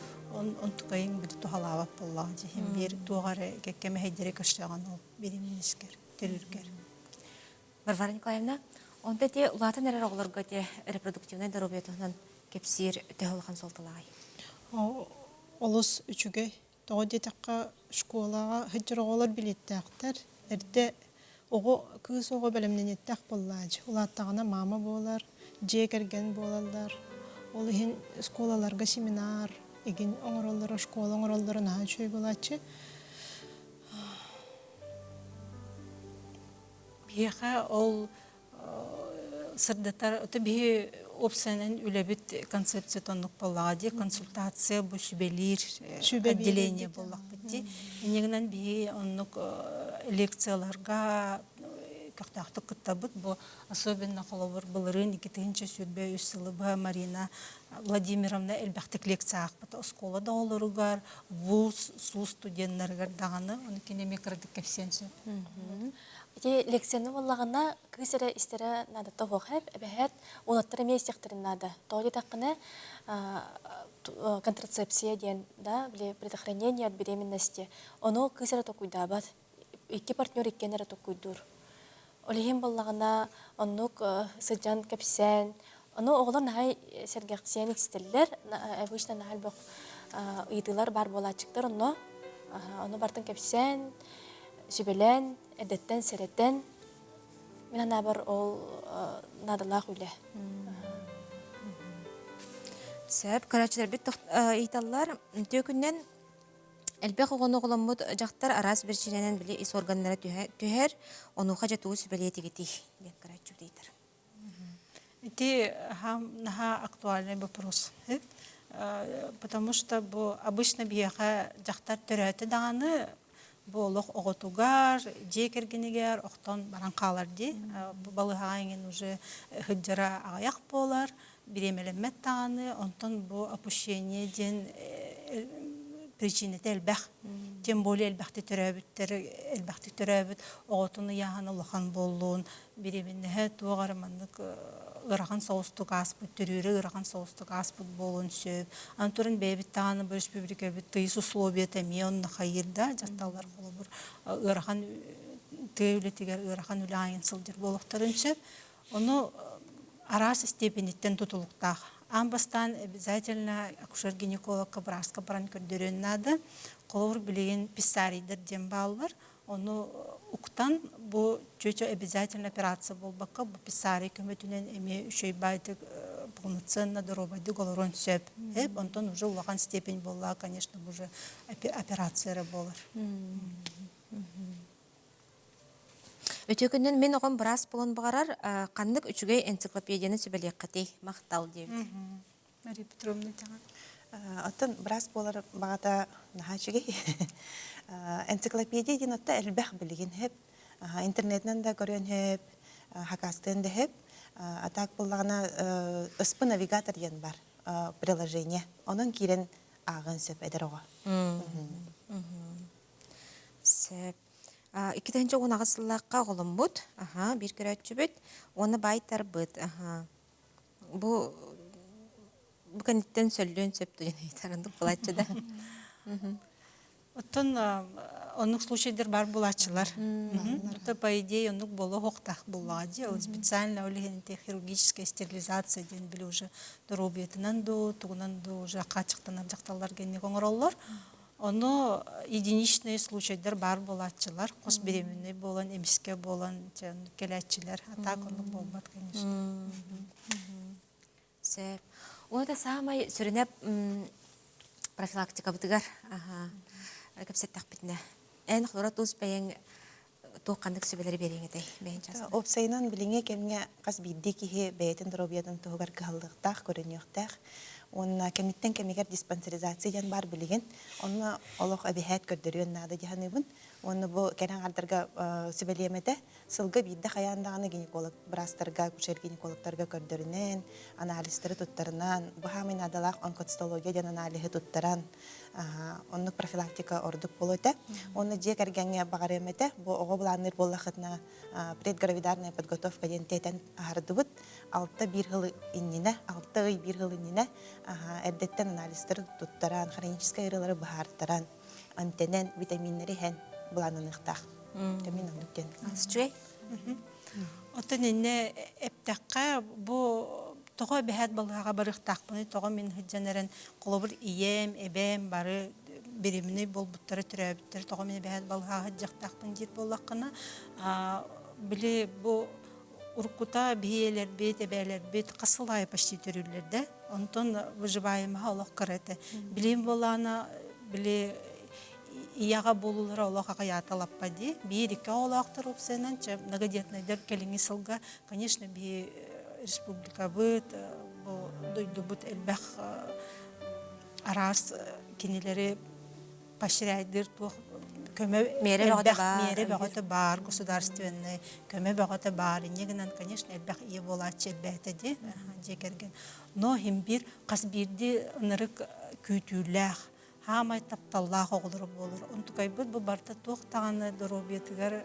онтукайын били туһалаабат буоллаҕа дьэ иһин биир туох эрэ кэккэ мэһэйдэри көрсөҕүн ол бириминискэр төрүүргэр. Варвара Николаевна, онто ити улаатан эрэр оҕолорго ити репродуктивнай доруобуйа туһунан кэпсиир төһө улахан суолталааҕый? Олус үчүгэй. Тоҕо диэтэххэ, школаҕа сылдьар оҕолор билиэттээхтэр. Эрдэ оҕо, кыыс оҕо бэлэмнэниэхтээх буоллааччы. Улааттаҕына маама буолар, дьиэ кэргэн буолаллар. Ол иһин школаларга семинар игин оҥороллоро, школа оҥороллоро наһаа үчүгэй буолааччы. Биһиэхэ ол сырдатар, ото биһи уопсайынан үлэбит концепцията оннук буоллаҕа дии, консультация бу сүбэлиир отделение буоллахпыт дии. Инньэ гынан биһи оннук лекцияларга көхтөөхтүк кыттабыт. Бу особенно холобур былырыын 2023 сылы быһа Марина Владимировна элбэхтик лекция аахпыта оскуола да оҕолоругар, вуз, СУ студеннарыгар даҕаны. Ону кини эмиэ кыратык кэпсиэн сөп. Ити лекцияны буоллаҕына, кыыс эрэ истэрэ наадата суох эбэһээт уолаттар эмиэ истиэхтэрин наада. Тоҕо диэтэххинэ, контрацепция диэн, да, били предохранение от беременности, ону кыыс эрэ толкуйдаабат. Икки партнер иккиэн эрэ толкуйдуур. Ол иһин буоллаҕына, оннук сылдьан кэпсээн, ону оҕолор наһаа сэргэхсийэн истэллэр, обычно наһаа элбэх ыйытыылар баар буолааччыктар онно. Ону бартын кэпсээн, сүбэлээн, эрдэттэн сэрэтэн, мин санаабар ол наадалаах үлэ. Сөп, көрөөччүлэрбит ыйыталлар. Үтүө күнүнэн элбэх оҕону оҕоломмут дьахтар араас биричиинэнэн били ис органнара түһэр, онуоха дьэ тугу сүбэлиэтигитий диэн көрөөччүбүт ыйытар. Ити наһаа актуальный вопрос. Потому что бу обычно биһиэхэ дьахтар төрөөтө даҕаны бу олох оҕотугар, дьиэ кэргэнигэр охтон баран хаалар дии. Бу балыһаҕа эҥин уже сылдьара аҕыйах буолар, бириэмэлэммэт даҕаны, онтон бу опущение диэн причинэтэ элбэх. Тем более элбэхтик төрөөбүттэр, элбэхтик төрөөбүт оҕотун ыйааһына улахан буоллун, бириэмэннэһэ туох эрэ маннык. ыарахан соҕустук ааспыт, төрүүрэ ыарахан соҕустук ааспыт буолуон сөп. Аны туран бэйэбит даҕаны бу республикабыт тыйыс условията эмиэ онно хайыыр да, дьахталлар холобур ыарахан тыа үлэтигэр ыарахан үлэ аайын сылдьар буолуохтарын сөп. Ону араас степениттэн тутулуктаах. Аан бастаан обязательно акушер-гинекологка бырааска баран көрдөрүөн наада. Холобур, билигин писсарийдар диэн бааллар. Ону уктан бу чүөчэ обязательно операция буолбакка, бу писсарий көмөтүнэн эмиэ үчүгэй баайдык полноценно доруобайдык олоруон сөп. Онтон уже улахан степень буолла, конечно, уже операция эрэ буолар. Үтүө күнүн мин оҕом быраас буолан баҕарар, ханнык үчүгэй энциклопедияны сүбэлиэххитий? Махтал диэбит. Мария Петровна итиҕин. Оттон быраас буолар баҕата наһаа үчүгэй. Энциклопедия диэн отто элбэх билигин сөп. Интернетинэн да көрүөн сөп, хакастыан да сөп. А так буоллаҕына ЫСП навигатор диэн бар приложение. Онон киирэн ааҕыан сөп эдэр оҕо. Сөп. 2018 сыллаахха оҕоломмут, аха, биир көрөөччүбүт уонна баайтарбыт, аха. Бу бу кэнниттэн сөллүөн сөп диэн ыйытарындык буолааччы да. Оттон оннук случайдар бар булааччылар. Это по идее оннук буолуохтаах буоллаҕа дии. Ол специально ол иһин хирургическая стерилизация диэн били уже доруобуйатынан дуу, тугунан дуу уже хааччахтанар дьахталларга инник оҥороллор. Ону единичные случайдар баар буолааччылар, хос беременный буолан, эмискэ буолан кэлээччилэр. А так оннук буолбат, конечно. Сөп. Уонна саамай сүрүнэ профилактикабытыгар кэпсэттэхпитинэ эн холоро тус бэйэҥ туох ханнык сүбэлэри биэриэҥ этэй бэйэҥ чааскар? Уопсайынан билиҥҥи кэмҥэ хас биирдии киһи бэйэтин доруобуйатын туһугар кыһаллыахтаах, көрүнүөхтээх. Уонна кэмиттэн кэмигэр диспансеризация диэн баар билигин. Онно олох эбиһээт көрдөрүөн наада дии саныыбын. Уонна бу кэрэ аҥардарга сүбэлиэм этэ. Сылга биирдэ хайаан даҕаны гинеколог быраастарга, акушер-гинекологтарга көрдөрүнэн, анализтары туттарынан, бу хаамай наадалаах онкоцитология диэн аналиһы туттаран, оннук профилактика ордук буолуо этэ. Уонна дьиэ кэргэҥҥэ баҕарыам этэ, бу оҕо былаанныыр буоллахытына предгравидарная подготовка диэн тиэтэн аһардыбыт. 6 биир сыл иннинэ, 6 ый биир сыл иннинэ эрдэттэн анализтары туттаран, хроническай ыарыылары быһаартаран, эмтэнэн, витаминнэри иһэн былааннаныахтаах. Мин оннук диэн. Үчүгэй. Оттон иннэ эптэххэ бу тоҕо эбэһээт балыыһаҕа барыахтаахпыный, тоҕо мин сылдьан эрэн холобур ийэм, эбээм бары беременный буолбуттара, төрөөбүттэрэ, тоҕо мин эбэһээт балыыһаҕа сылдьыахтаахпын диир буоллаххына, били бу уруккута биһиэлэрбит, эбээлэрбит хас сыл аайы почти төрүүллэр да. Онтон выживаемоһа олох кыра этэ. Билим буолаана били ийэҕэ буолуулара олох аҕыйаата лаппа дии. Биир-икки оҕолоохтор уопсайынан чэ многодетнайдар кэлиҥҥи сылга, конечно, биһи республикабыт, бу дойдубут элбэх араас кинилэри поощряйдыыр туох көмө Миэрэ бөҕөтө элбэх баар. миэрэ бөҕөтө баар, государственный көмө бөҕөтө баар. Инньэ гынан, конечно, элбэх ийэ буолааччы элбээтэ дии, дьиэ кэргэн. Но иһин биир хас биирдии ынырык күүтүүлээх, хаамай тапталлаах оҕолоро буолар. Онтукайбыт бу барыта туох даҕаны доруобуйатыгар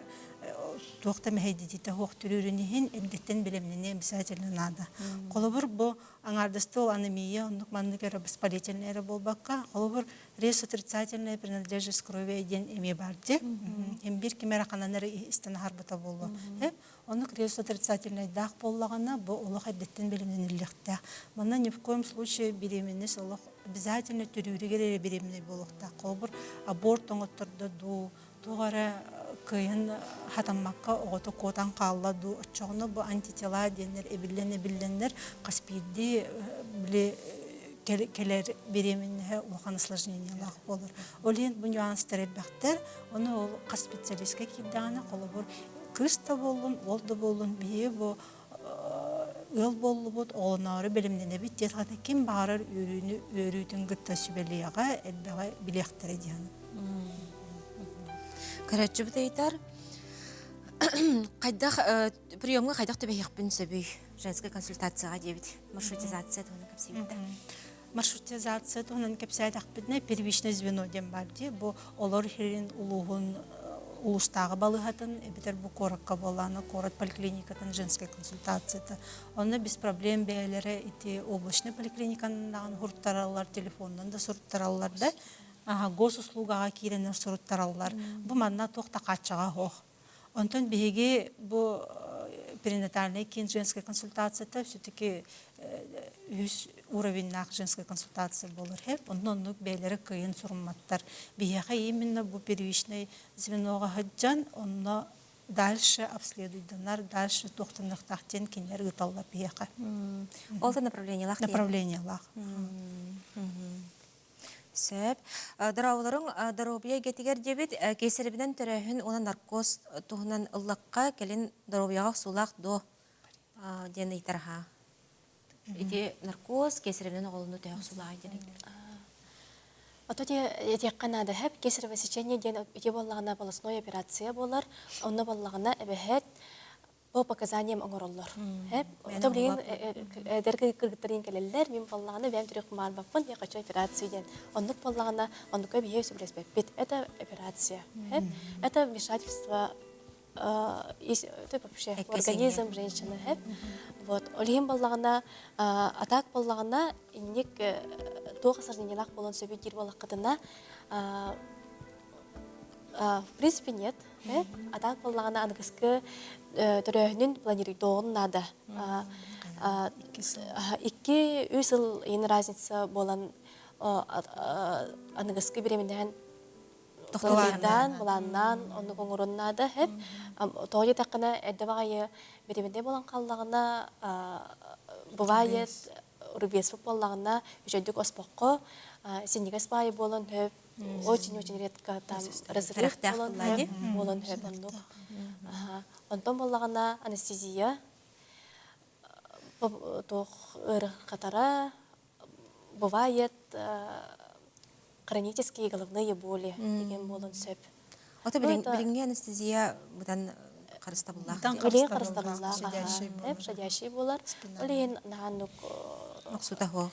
туох да мэһэйдэтиитэ суох төрүүрүн иһин эрдэттэн бэлэмнэниэ обязательно наада. Холобур, бу аҥаардастыы ол анемия оннук маннык эрэ воспалительный эрэ буолбакка, холобур, резус отрицательная принадлежность крови диэн эмиэ баар дии. Биир ким эрэ ханан эрэ истэн аһарбыта буолуо. Оннук резус отрицательнайдаах буоллаҕына, бу олох эрдэттэн бэлэмнэниллиэхтээх. Манна ни в коем случае беременность олох обязательно төрүүрүгэр эрэ беременный буолуохтаах. Холобур, аборт оҥоттордо дуу, туох эрэ кыайан хатаммакка оҕото куотан хаалла дуу, оччоҕуна бу антитела диэннэр эбиллэн-эбиллэннэр хас биирдии били кэлэр беременноһа улахан осложнениелаах буолар. Ол иһин бу нюанстар элбэхтэр. Ону ол хас специалистка киирдэҕинэ, холобур, кыыс да буоллун, уол да буоллун, биһиги бу ыал буоллубут, оҕолоноору бэлэмнэнэбит диэн хата ким баҕарар үөрүүнү үөрүүтүн кытта сүбэлиэҕэ, элбэҕи билиэхтэрэ диэн. Көрөөччүбүт ыйытар, хайдах приемҥа хайдах түбэһиэхпин сөбүй женскай консультацияҕа диэбит маршрутизация туһунан кэпсиибит Маршрутизация туһунан кэпсээтэхпитинэ первичное звено диэн баар дии. Бу олор иһирин улууһун. улуустааҕы балыыһатын эбэтэр бу куоракка буоллаҕына куорат поликлиникатын женскай консультацията. Онно без проблем бэйэлэрэ ити облачный поликлиниканан даҕаны суруттараллар, телефонунан да суруттараллар да. Аха, госуслугаҕа киирэннэр суруттараллар. Бу манна туох да хааччаҕа суох. Онтон биһиги бу перинатальный киин женскай консультацията все-таки үһүс уровеннаах женская консультация буолар хэп. Онно оннук бэйэлэрэ кыайан сурумматтар. Биһиэхэ именно бу первичный звеноҕа сылдьан, онно дальше обследуйданар, дальше туохтаныахтаах диэн кинилэр ыыталлар биһиэхэ. Ол да направлениелаах. Направлениелаах. Сөп. Дорооболоруҥ доруобуйа эйгэтигэр диэбит киэсэрибинэн төрөөһүн уонна наркоз туһунан ыллахха кэлин доруобуйаҕа охсуулаах дуо диэн ыйытар аһаа. Ити наркоз киэсэрибинэн оҕолонуу төһө охсуулааҕый диэн ыйытар. Ото этиэххэ наада хэп кесарево сечение диэн ити буоллаҕына полостной операция буолар. Онно буоллаҕына эбэһэт по показаниям оҥороллор. Ото билигин эдэр кыргыттарыын кэлэллэр, мин буоллаҕына бэйэм төрүөх баарбаппын, я хочу операцию диэн. Оннук буоллаҕына, оннукка биһиги сөбүлэспэппит. Это операция. Это вмешательство это вообще организм женщины. Вот. Ол иһин буоллаҕына, атак буоллаҕына, инник туох осложнениелаах буолуон сөбүй диир буоллаххытына, в принципе нет. Атак буоллаҕына аныгыскы төрөөһүнүн планируйдуоҕун наада. Икки үс сыл иһин разница буолан аныгыскы беременнэһэн тохтолуйдаан, былааннаан оннук оҥорон наада. Хэп тоҕо диэтэххинэ эрдэ баҕайы беременнэй буолан хааллаҕына бывает рубец буоллаҕына үчүгэйдик оспоххо синньигэс баайы буолан хөп очень-очень редко там разрыв буолан хөп оннук. Онтон буоллаҕына анестезия туох ыарырҕатара бывает хронические головные боли деген буолан сөп. Ото билиҥҥи анестезия быдан харыстабыллаах. Билигин харыстабыллаах, щадящий буолар. Ол иһин наһааннык охсута суох.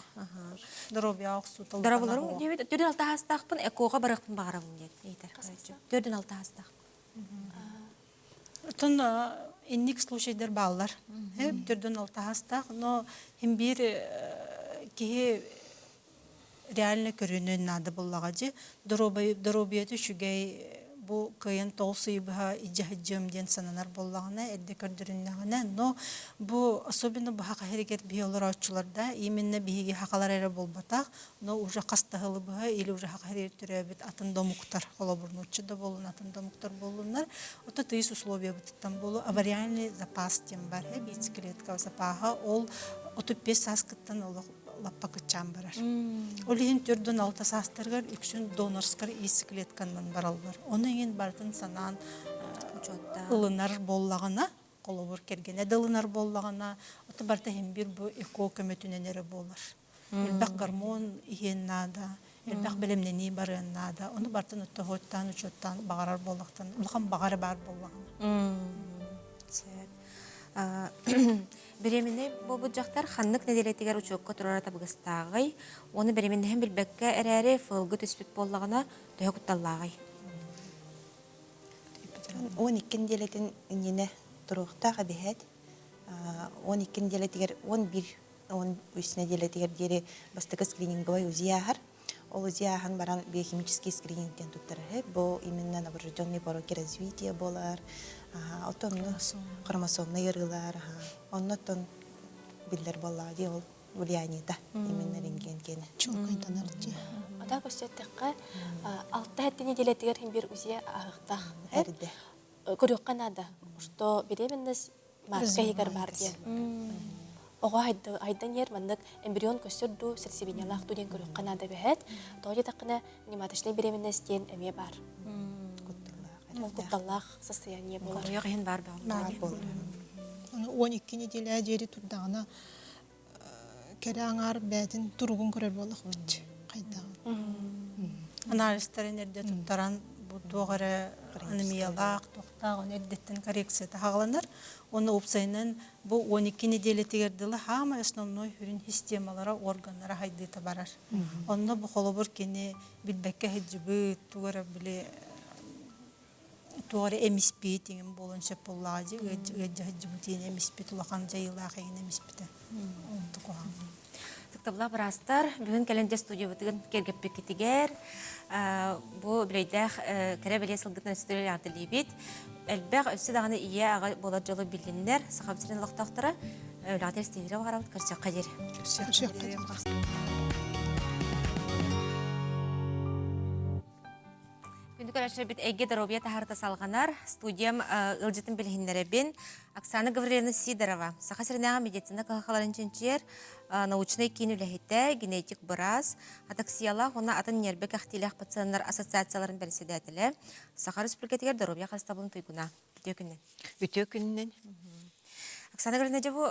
Доруобуйа охсута. Дорооболоруҥ диэбит төрдүн алта хаастаахпын ЭКО-ҕа барыахпын баҕарабын диэн ыйытар. Төрдүн алта хаастаах. Оттон инник случайдар бааллар. Төрдүн алта хаастаах, но хим биир киһи реально көрүнүөн наада буоллаҕа дии. Доруобуйата үчүгэй бу кыайан тоҕус ый быһа илдьэ сылдьыам диэн сананар буоллаҕына, эрдэ көрдөрүннэҕинэ, но бу особенно бу саха сиригэр биһи олорооччуларда именно биһиги сахалар эрэ буолбатах, но уже хас да сылы быһа или уже саха сиригэр төрөөбүт атын да омуктар, холобур нуучча да буоллун, атын да омуктар буоллуннар, ото тыйыс условиябытыттан буолу авариальный запас диэн бар, яйцеклетка запаһа, ол 35 сааскыттан олох лаппа кыччаан барар. Ол иһин 46 саастарыгар үксүн донорскар яйцеклетканан бараллар. Ону иҥин барытын санаан ылынар буоллаҕына, холобур кэргэнэ да ылынар буоллаҕына, ото барыта иһин биир бу ЭКО көмөтүнэн эрэ буолар. Элбэх гормон иһиэн наада, элбэх бэлэмнэнии барыан наада. Ону барытын оттоһуоттаан, учуоттаан баҕарар буоллахтан, улахан баҕара баар буоллаҕына. Беременнэй буолбут дьахтар ханнык нэдиэлэтигэр учуокка турара табыгастааҕый? Уонна беременнэһин билбэккэ эрээри ФЛГ түспүт буоллаҕына, төһө кутталлааҕый? 12 нэдиэлэтин иннинэ туруохтаах эбиһээт. 12 нэдиэлэтигэр 11 13 нэдиэлэтигэр диэри бастакы скрининговай УЗИ ааһар. Ол УЗИ ааһан баран биохимический скрининг диэн туттарар. Бу именно новорожденный пороки развития буолар. Оттон хромосомнай ыарыылар. Оннотон биллэр буоллаҕа дии ол влияниета именно рентген киэнэ. Чуолкайданар дии. Ата көстөттөххө алта хэттэ неделятыгар хин бир УЗИ аһыктах. Эрдэ. Көрүөххэ наада, что беременность марка иһигэр баар диэн. Оҕо айдан иһэр маннык эмбрион көстөр дуу, сердцебиениелаах дуу диэн көрүөххэ наада эбэһээт. Тоҕо диэтэххинэ, внематочная беременность диэн эмиэ баар. Ол кутталлаах состояние буолар. Хомойуох иһин баар Баар буолар. Аны 12 неделя диэри турдаҕына кэрэ аҥаар бэйэтин туругун көрөр буоллахпыт хайдаҕын. Анализтарын эрдэ туттаран бу туох эрэ анемиялаах, туохтаах оны эрдэттэн коррекцията хаҕаланар. Уонна уопсайынан бу 12 неделятигэр дылы хаамай основной сүрүн системалара, органнара хайдыыта барар. Онно бу холобур кини билбэккэ сылдьыбыт, тугу эрэ били Туох эрэ эмиспит иҥин буолуон сөп буоллаҕа дии ыалдьа сылдьыбыт иин эмиспит улахан дьайыылаах иҥин эмиспитэ онто куһаҕан. Ытыктабыллаах быраастар, бүгүн кэлэн дьэ студиябытыгын киэргэппиккитигэр бу бүлэйдээх кэрэ бэлиэ сылгытынан өстүрэл эҕэрдэлиибит. Элбэх өссө даҕаны ийэ аҕа буолар дьолу биллиннэр Сахабыт сирин олохтоохторо үлэҕитигэр ситиһиилэри баҕарабыт. Көрсүөххэ диэри. Көрсүөххэ диэри. Күндү көрөөччүлэрбит эйгэ доруобуйа таһаарыта салҕанар. Студиям ыалдьытын билиһиннэрэбин. Оксана Гаврильевна Сидорова, Саха сиринээҕи медицина кыһалҕаларын чинчийэр научнай киин үлэһитэ, генетик быраас, атаксиялаах уонна атын ньиэрбэ кэхтиилээх пациеннар ассоциацияларын бэрэссэдээтэлэ, Саха Республикатыгар доруобуйа харыстабылын туйгуна. Үтүө күнүнэн. Үтүө күнүнэн. Оксана Гаврильевна, дьэ бу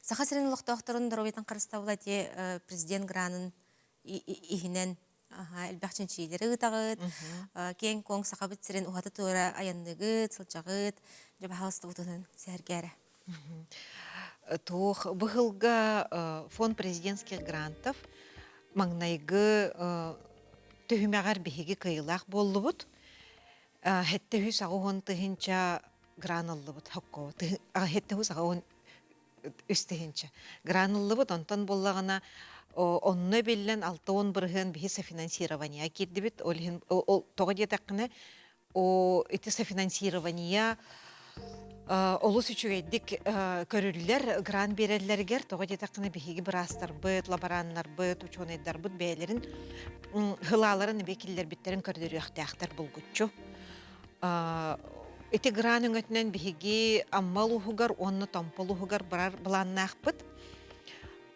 Саха сирин олохтоохторун доруобуйатын харыстабыла ити президент гранын иһинэн элбэх чинчийиилэри ыытаҕыт, киэҥ-куоҥ Сахабыт сирин уһаты-туора айанныгыт, сылдьаҕыт, дьэ баһаалыстыбытынан сэһэргээрэ. Туох быһылга фонд президентских грантов маҥнайгы түһүмэҕэр биһиги кыайыылаах буоллубут. Хэттэ үс аҕыс тыһыынча гран ыллыбыт хокко хэттэ саҕа үс тыһыынча гран ыллыбыт онтон буоллаҕына онно биллэн 60% биһи софинансирование киирдибит ол иһин тоҕо диэтэххинэ о ити софинансирование олус үчүгэйдик көрүллэр грант биэрэллэригэр тоҕо диэтэххинэ биһиги быраастарбыт лабораннарбыт учуонайдарбыт бэйэлэрин хылааларын эбии киллэрбиттэрин көрдөрүөхтээхтэр булгуччу Ити гран өҥөтүнэн биһиги Амма улууһугар уонна Томпо улууһугар барар былааннаахпыт.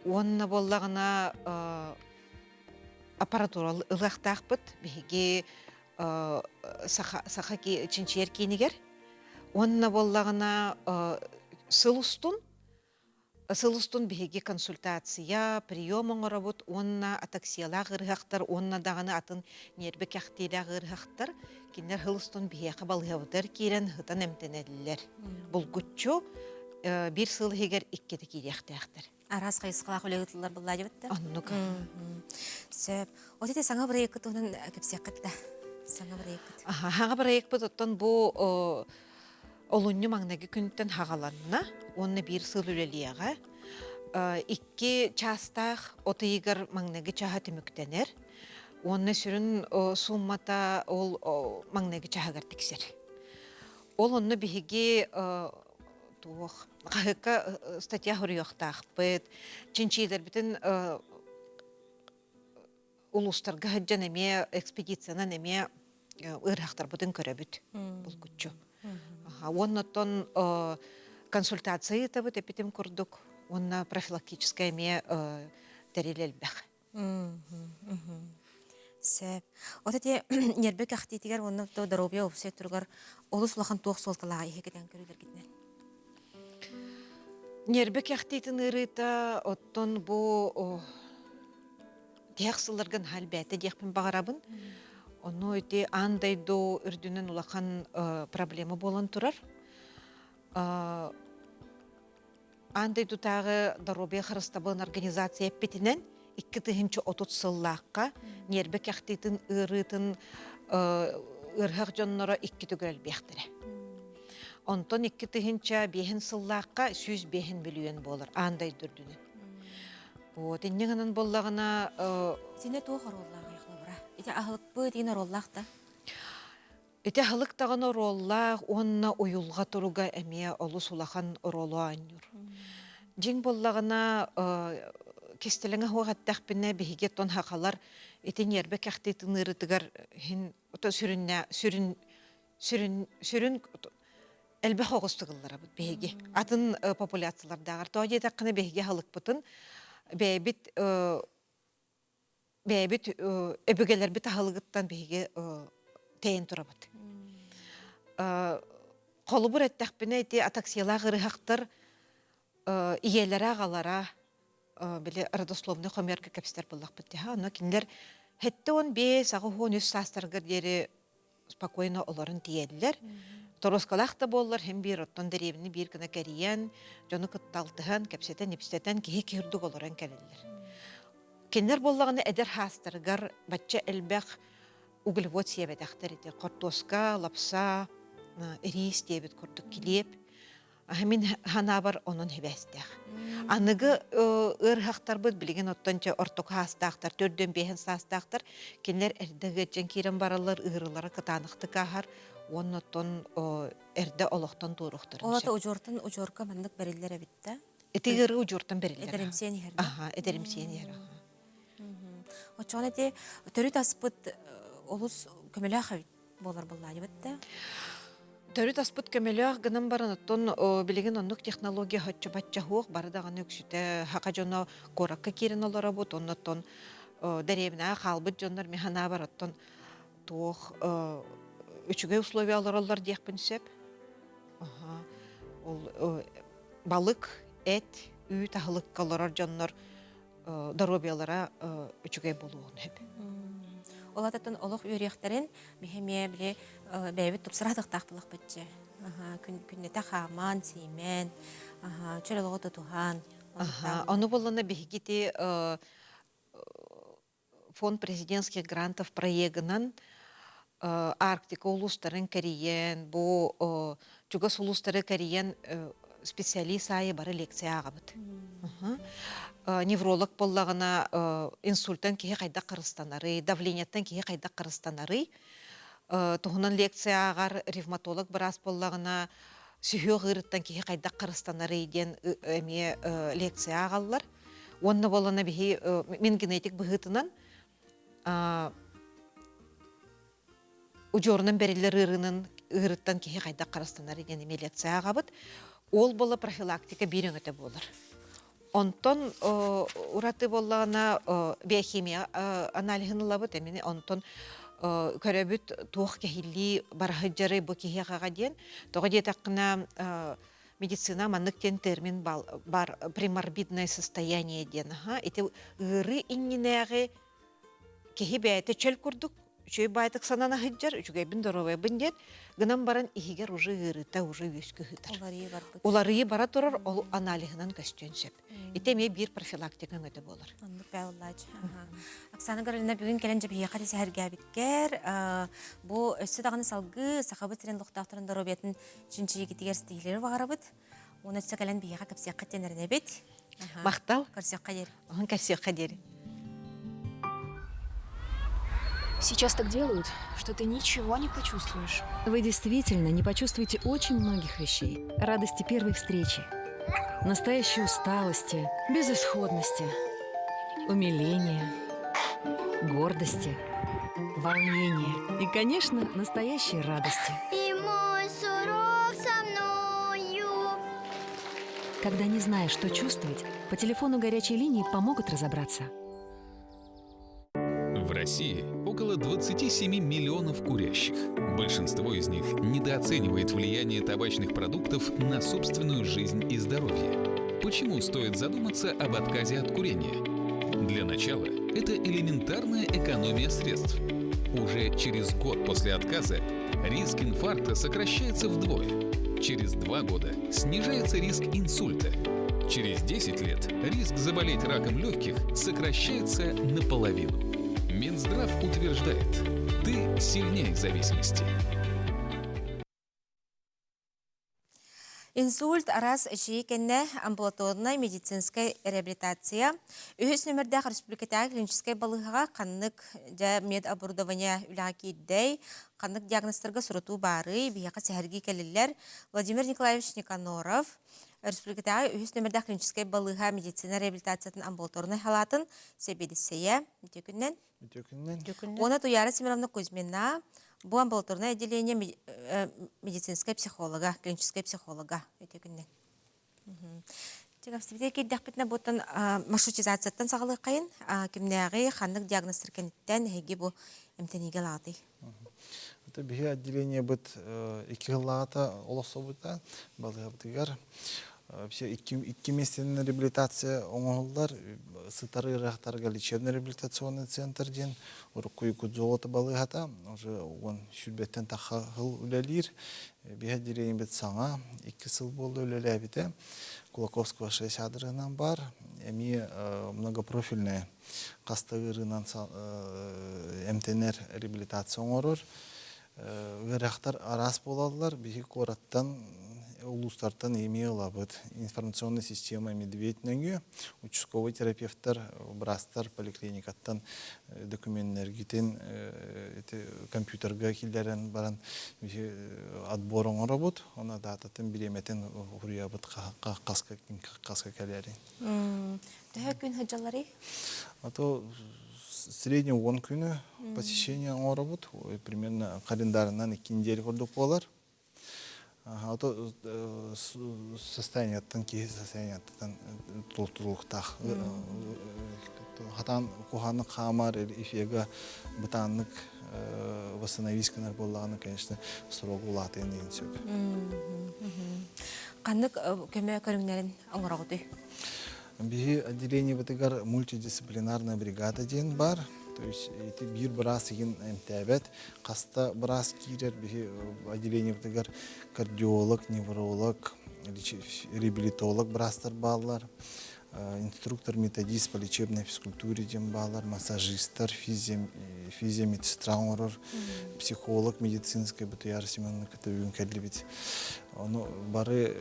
Уонна буоллаҕына аппаратура ылыахтаахпыт биһиги саха, саха чинчийэр киинигэр. Уонна буоллаҕына сыл устун Сыл устун биһиги консультация, прием оҥоробут уонна атаксиялаах ыарыһахтар уонна даҕаны атын ньиэрбэ кэхтиилээх ыарыһахтар кинилэр сыл устун биһиэхэ балыыһабытыгар киирэн сытан эмтэнэллэр. Булгуччу биир сыл иһигэр иккитэ киириэхтээхтэр. Араас хайысхалаах үлэ ыытыллар буолла дебит да? Оннук. Сөп. Вот ити саҥа бырайыаккыт туһунан кэпсиэххит да? Саҥа бырайыаккыт. Саҥа бырайыакпыт оттон бу Олунньу маҥнайгы күнтэн хаҕаланна уонна биир сыл үлэлиэҕэ. Икки чаастаах от ыйыгар маҥнайгы чааһа түмүктэнэр уонна сүрүн сууммата ол маҥнайгы чааһыгар тиксэр. Ол онно биһиги туох хаһыакка статья суруйуохтаахпыт, чинчиилэрбитин улуустарга сылдьан эмиэ экспедициянан эмиэ ыарыһахтарбытын көрөбүт булгуччу. Уонна оттон консультация ыытабыт эпитим курдук уонна профилактическая эмиэ тэрил элбэх. Сөп. От ити ньиэрбэ кэхтиитигэр уонна доруобуйа уопсай туругар олус улахан туох суолталааҕа иһикитэн көрүүлэргитинэн? Ньиэрбэ кэхтиитин ыарыыта оттон бу тиһэх сылларга наһаа элбээтэ диэхпин баҕарабын. Ону ити аан дойду үрдүнэн улахан проблема буолан турар. Аан дойдутааҕы доруобуйа харыстабылын организация эппитинэн 2030 сыллаахха ньиэрбэ кэхтиитин ыарыытын ыарыһах дьонноро икки төгүл элбиэхтэрэ. Онтон 2005 сыллаахха 105 мөлүйүөн буолар аан дойду үрдүнэн. Вот, инньэ гынан буоллаҕына... Итиннэ туох оруоллааҕый холобура? Ити аһылыкпыт иин оруоллаах да? Ити аһылык даҕаны оруоллаах уонна уйулҕа туруга эмиэ олус улахан оруолу оонньуур. Дьиҥ буоллаҕына, кистэлэҥэ суох эттэхпинэ, биһиги оттон сахалар ити ньиэрбэ кэхтиитин ыарыытыгар иһин сүрүннэ сүрүн сүрүн сүрүн элбэх оҕустук ылларабыт биһиги. Атын популяциялардааҕар. Тоҕо диэтэххинэ, биһиги аһылыкпытын бэйэбит бэйэбит өбүгэлэрбит аһылыгыттан биһиги тэйэн турабыт. Холобур эттэхпинэ, ити атаксиялаах ырыһахтар ийэлэрэ-аҕалара били родословный хомуйарга кэпсэтэр буоллахпыт дии. Онно кинилэр 75 83 саастарыгар диэри спокойно олорон тиийэллэр. Торуоскалаах да буоллар, һин биир оттон дэриэбинэ биир гына кэрийэн, дьону кытта алтыһан, кэпсэтэн-ипсэтэн киһи киһи курдук олорон кэлэллэр. Кинилэр буоллаҕына эдэр хаастарыгар бачча элбэх углевод сиэбэтэхтэр ити хортуоска, лапса, ириис диэбит курдук килиэп. Мин ханаабар онон хибээстээх. Аныгы ыарыһахтарбыт билигин оттон ортоку хаастаахтар, төрдүөн биэһин саастаахтар, кинилэр эрдэ ыгыатчан киирэн бараллар, ыарыылара кытаанахтык ааһар, уонна оттон эрдэ олохтон туоруохтарын Ол ата удьуортан удьуорка маннык бэриллэр эбит да? Ити ыарыы удьуортан бэриллэр. Эдэримсиэн иһэр. Аха, эдэримсиэн иһэр. Оччоҕуна ити төрүт аспыт олус көмөлөөх эбит буолар буоллааныбыт да? Төрүт аспыт көмөлөөх гынан баран оттон билигин оннук технология хоччо-бачча суох бары даҕаны үксүтэ хака дьоно куоракка киирэн олоробут оннуттан дэриэбинэҕэ хаалбыт дьоннор мин санаабар оттон туох үчүгэй условия олороллор диэхпин сөп. Ол балык, эт, үүт аһылыкка олорор дьоннор доруобуйалара үчүгэй буолуоҕун сөп. Ол ататтан олох үөрүйэхтэрин биһи эмиэ били бэйэбит тупсара атахтаах булахпытчы. Күннэтэ хааман, сиимэн, чөл олоҕу тутуһан. Ону буоллана биһигити фонд президентских грантов проегынан Арктика улуустарын кэрийэн, бу чугас улуустары кэрийэн специалист аайы бары лекция ааҕабыт. Невролог буоллаҕына инсультан киһи хайдах харыстанарый, давлениеттан киһи хайдах харыстанарый туһунан лекция ааҕар, ревматолог быраас буоллаҕына сүһүөх ыарыттан киһи хайдах харыстанарый диэн эмиэ лекция ааҕаллар. Уонна буоллана биһи мин генетик быһыытынан удьуорунан бэриллэр ыарыынан ыарыттан киһи хайдах харыстанар диэн эмиэ лекция ааҕабыт. Ол буола профилактика биир өҥөтө буолар. Онтон ураты буоллаҕына биохимия аналиһын ылабыт эмини онтон көрөбүт туох кэһиллии бараһыдьары бу киһиэхэҕэ диэн. Тоҕо диэтэххинэ медицина маннык диэн термин бар преморбидное состояние диэн аха ити ыарыы иннинээҕи киһи бэйэтэ чөл курдук үчүгэй баайтык санана сылдьар үчүгэйбин доруобайбын диэн гынан баран иһигэр уже ыарыыта уже үөскүү сытар уларыйыы бара турар ол аналиһынан көстүөн сөп ити эмиэ биир профилактика өҥөтө буолар оннук бэйэллаач Оксана Гавриловна бүгүн кэлэн дьэбиһиэхэ сэһэргээбиккэр бу өссө даҕаны салгыы Сахабыт сирин олохтоохторун доруобуйатын чинчийигитигэр ситиһиилэри баҕарабыт. Уонна өссө кэлэн биһиэхэ кэпсиэххэ диэн эрэнэбит. Махтал. Көрсүөххэ диэри. Оһон көрсүөххэ диэри. Сейчас так делают, что ты ничего не почувствуешь. Вы действительно не почувствуете очень многих вещей. Радости первой встречи, настоящей усталости, безысходности, умиления, гордости, волнения и, конечно, настоящей радости. И мой сурок со мною. Когда не знаешь, что чувствовать, по телефону горячей линии помогут разобраться. В России около 27 миллионов курящих. Большинство из них недооценивает влияние табачных продуктов на собственную жизнь и здоровье. Почему стоит задуматься об отказе от курения? Для начала это элементарная экономия средств. Уже через год после отказа риск инфаркта сокращается вдвое. Через два года снижается риск инсульта. Через 10 лет риск заболеть раком легких сокращается наполовину. Минздрав утверждает, ты сильнее зависимости. Инсульт араас эчийии кэннэ амбулаторнай медицинскэй реабилитация үһүс нүмердээх республикатааҕы клиническэй балыыһаҕа ханнык дьэ медоборудование үлэҕэ киирдэй, ханнык диагнозтарга сурутуу баарый, биһиэхэ сэһэргии кэлиллэр Владимир Николаевич Никаноров, республикатааҕы үһүс нүмердээх клиническэй балыыһа медицина реабилитациятын амбулаторнай халаатын сэбиэдиссэйэ. Үтүө күнүнэн. Үтүө күнүнэн. Уонна Туяра Семеновна Кузьмина бу амбулаторнай отделение медицинскэй психолога, клиническэй психолога. Үтүө күнүнэн. Тигавсибите киирдэхпитинэ буттан маршрутизацияттан саҕалыаххайын кимнээҕи ханнык диагнозтар кэнниттэн эһиги бу эмтэниигэ ылаҕытый? Это биһи отделениебыт икки сыллааҕыта олохсубута балыыһабытыгар. Вообще икки местенный реабилитация оҥоһуллар. Сытар ыарахтарга лечебный реабилитационный центр диэн урукку Якутзолото балыыһата уже уон сүүрбэттэн тахха сыл үлэлиир. Биһэ отделениебит саҥа икки сыл буолла үлэлээбитэ. Кулаковского 6 адрыһынан бар. Эмиэ многопрофильная хаста ыарыынан эмтэнэр реабилитация оҥорор. Ыарахтар араас буолаллар. Биһи куораттан, улуустартан эмиэ ылабыт. Информационная система Медведь нөҥүө участковый терапевтар, быраастар поликлиникаттан докуменнэргитин компьютерга киллэрэн баран биһи отбор оҥоробут. Оны дататын, бириэмэтин хуруйабыт хаска хаска кэлэрин. Төһө күн сылдьалларый? А то средний 10 күнү посещение оҥоробут. Примерно календарынан икки неделя курдук буолар. А то состояниеттан киһи состояниеттан тулуктаах. Хатан куханнык хаамар эфига бытааннык восстановить гынар буоллаҕына, конечно, срок улаатыан диэн сөп. Ханнык көмө көрүҥнэрин оҥороҕутуй? Биһи отделениебытыгар мультидисциплинарная бригада диэн бар. То есть ити биир быраас игин эмтээбэт. Хаста быраас киирэр биһи отделениебытыгар кардиолог, невролог, реабилитолог быраастар бааллар. Инструктор, методист по лечебной физкультуре диэн бааллар, массажистар, физио, медсестра оҥорор, психолог медицинскэй Бутуяр Семеновна кытта бүгүн кэллибит. Ону бары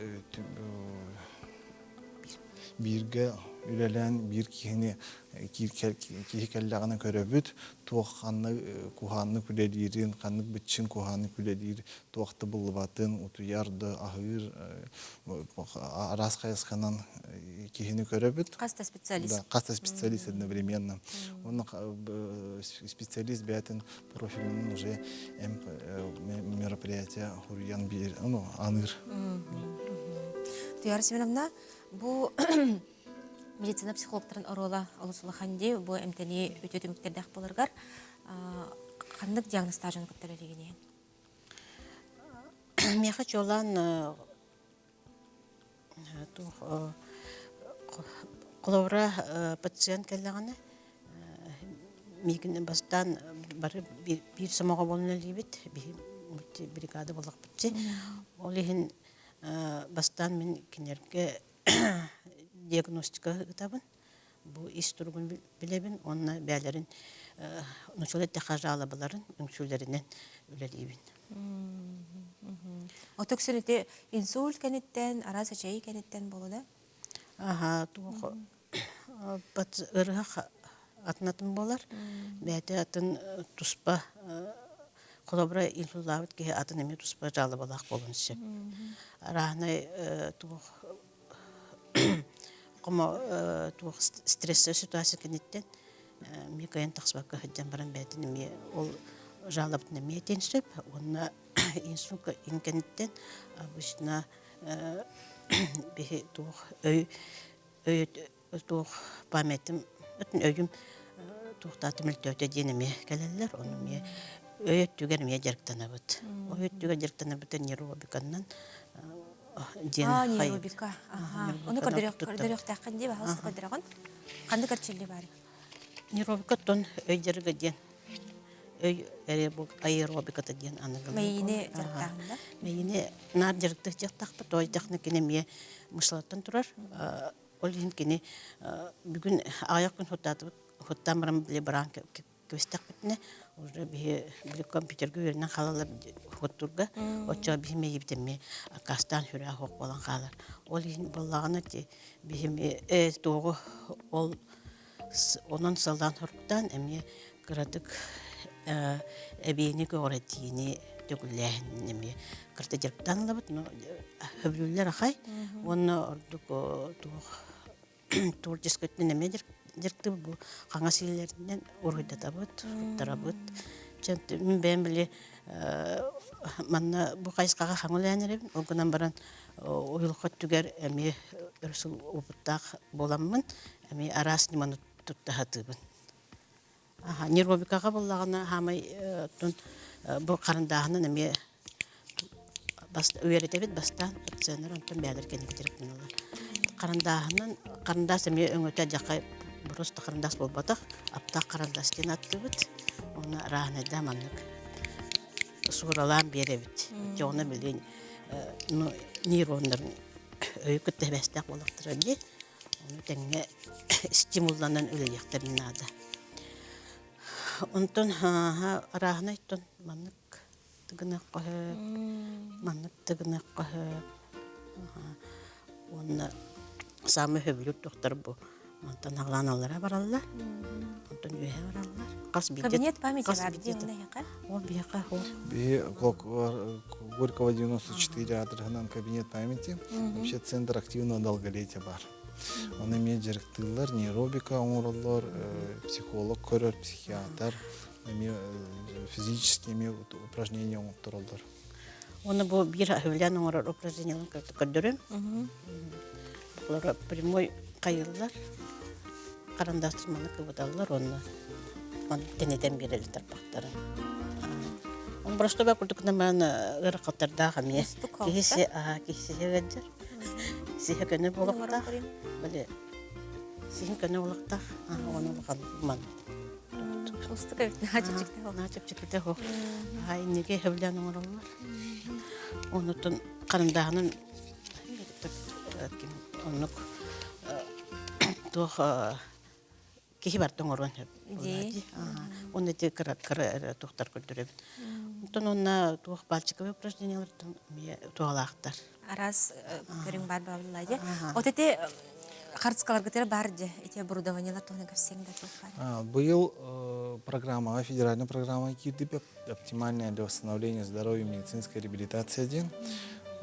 бииргэ үлэлээн биир киһини киһи кэллэҕинэ көрөбүт туох ханнык куһааннык үлэлиирин ханнык быччын куһааннык үлэлиир туох да буллубатын утуйар да аһыыр араас хайысханан киһини көрөбүт хас да специалист да хас да специалист одновременно уонна специалист бэйэтин профилинэн уже мероприятие хуруйан биир ну аныыр Туяра Семеновна, бу медицина психологтарын оруола олус улахан дии, бу эмтэнии үтүө түмүктэрдээх буоларгар ханнык диагностаах дьону кытта үлэлиигиний? Миэхэ чуолаан туох холобура пациент кэллэҕинэ миигин бастаан бары биир сомоҕо буолан үлэлиибит биһи бригада буоллахпытчы ол иһин бастаан мин кинилэргэ диагностика ыытабын бу ис туругун билэбин уонна бэйэлэрин нуччалыы эттэххэ жалобаларын үҥсүүлэринэн үлэлиибин. Отоксун ити инсульт кэнниттэн, араас эчэйии кэнниттэн буолуо да? Аха, туох ыарыһах атын-атын буолар. Бэйэтэ атын туспа холобура инсуллаабыт киһи атын эмиэ туспа жалобалаах буолуон сөп. Арааһынай туох Хомо туох стрессовай ситуация кэнниттэн эмиэ кыайан тахсыбакка сылдьан баран бэйэтин эмиэ ол жалобатын эмиэ этиэн сөп уонна инсульт кэнниттэн обычно биһи туох өй өй туох памятым өйүм туохтаатым мөлтөөтө диэн эмиэ кэлэллэр ону эмиэ өй өттүгэр эмиэ дьарыктанабыт өй өттүгэр дьарыктанабыт нейробиканнан диэн Аа, нейробика. Аха. Ону көрдөрүөхтээххин дии, баһаалыста көрдөрөҕүн. Ханнык эрчиллии баарый? Нейробика оттон өй дьарыга диэн өй аэробиката диэн аныгылыы. Мэйиини дьарыктааһын да? Мэйиини наар дьарыктыах дьахтахпыт, той техникини эмиэ мышлаттан турар. Ол иһин кини бүгүн аҕыйах күн хуттаатыбыт, хуттаан баран били бараан кэбистэхпитинэ уже биһи били компьютерга үөрэнэн хаалаллар хотурга оччоҕо биһи мэйиибит эмиэ аккаастаан сүрээх суох буолан хаалар ол иһин буоллаҕына ти биһи э туоҕу ол онон салаан хоруктаан эмиэ кыратык эбиэни көҕүрэтиини төгүллээһин эмиэ кырта дьарыктаан ылабыт но хөбүлүүллэр ахай уонна ордук туох творческий өттүнэн эмиэ дьарыктыыбыт бу хаҥас илиилэринэн уруһуйдатабыт, туттарабыт. Чэ мин бэйэм били манна бу хайысхаҕа хаҥа үлэлээн эрэбин. Ол гынан баран уйулҕа өттүгэр эмиэ өр сыл опыттаах буоламмын эмиэ араас ньыманы тутта сатыыбын. Аха, нервобикаҕа буоллаҕына хаамай оттон бу харандааһынан эмиэ Үөрэтэбит бастаан пациеннар онтон бэйэлэр кэнники дьарыктаналлар. Харандааһынан харандаас эмиэ өҥөтө дьахай просто харандаас буолбатах, аптаах харандаас диэн ааттыыбыт. Уонна арааһынайдаа маннык сууралаан биэрэбит. Дьоҕуна билин ну нейроннарын өйү кытта эбээстээх буоллахтара дии. Ону тэҥҥэ стимулланан үлэлиэхтэрин наада. Онтон арааһынай маннык тыгыныахха сөп, маннык тыгыныахха сөп. Уонна саамай сөбүлүүр туохтар бу мантан аҕалаан аллара бараллар, онтон үөһэ бараллар. Хас биирдэ Кабинет памяти хас бар биирдэ дии онно Ол биһиэхэ ол. Биһи Горького 94 адресынан кабинет памяти. Вообще центр активного долголетия бар. Оны эмиэ дьарыктыыллар, нейробика оҥороллор, психолог көрөр, психиатр, эмиэ физически эмиэ упражнение оҥоттороллор. Уонна бу биир сөбүлээн оҥорор упражнениеларын көрдөрүм. Олор прямой хайыллар, харандаас маны кыбыталлар уонна тэнитэн биэрэллэр тарбахтарын. Он просто курдук наман ыарахаттардаах эмиэ. Киһи киһи ыалдьар. Сиһэ көнө буолуохтаах. Били сиһин көнө буолуохтаах. Оны улахан ман. Устук эбит наһаа чэпчэкитэ Наһаа чэпчэкитэ оһох. Инники сөбүлээн оҥороллор. Онутун харандааһынан оннук туох киһи барда оҥоруон сөп. Онно ити кыра кыра туохтар көрдөрөбүн. Онтон онно туох пальчиковые упражнениялартан эмиэ туһалаахтар. Араас көрүҥ баар бааллар дии. Вот эти харцкаларгытыгар бар дии эти оборудованиелар туһунан кэпсиэҥ да туох баар. Быйыл программаҕа федеральная программа киирди оптимальное для восстановления здоровья медицинская реабилитация диэн.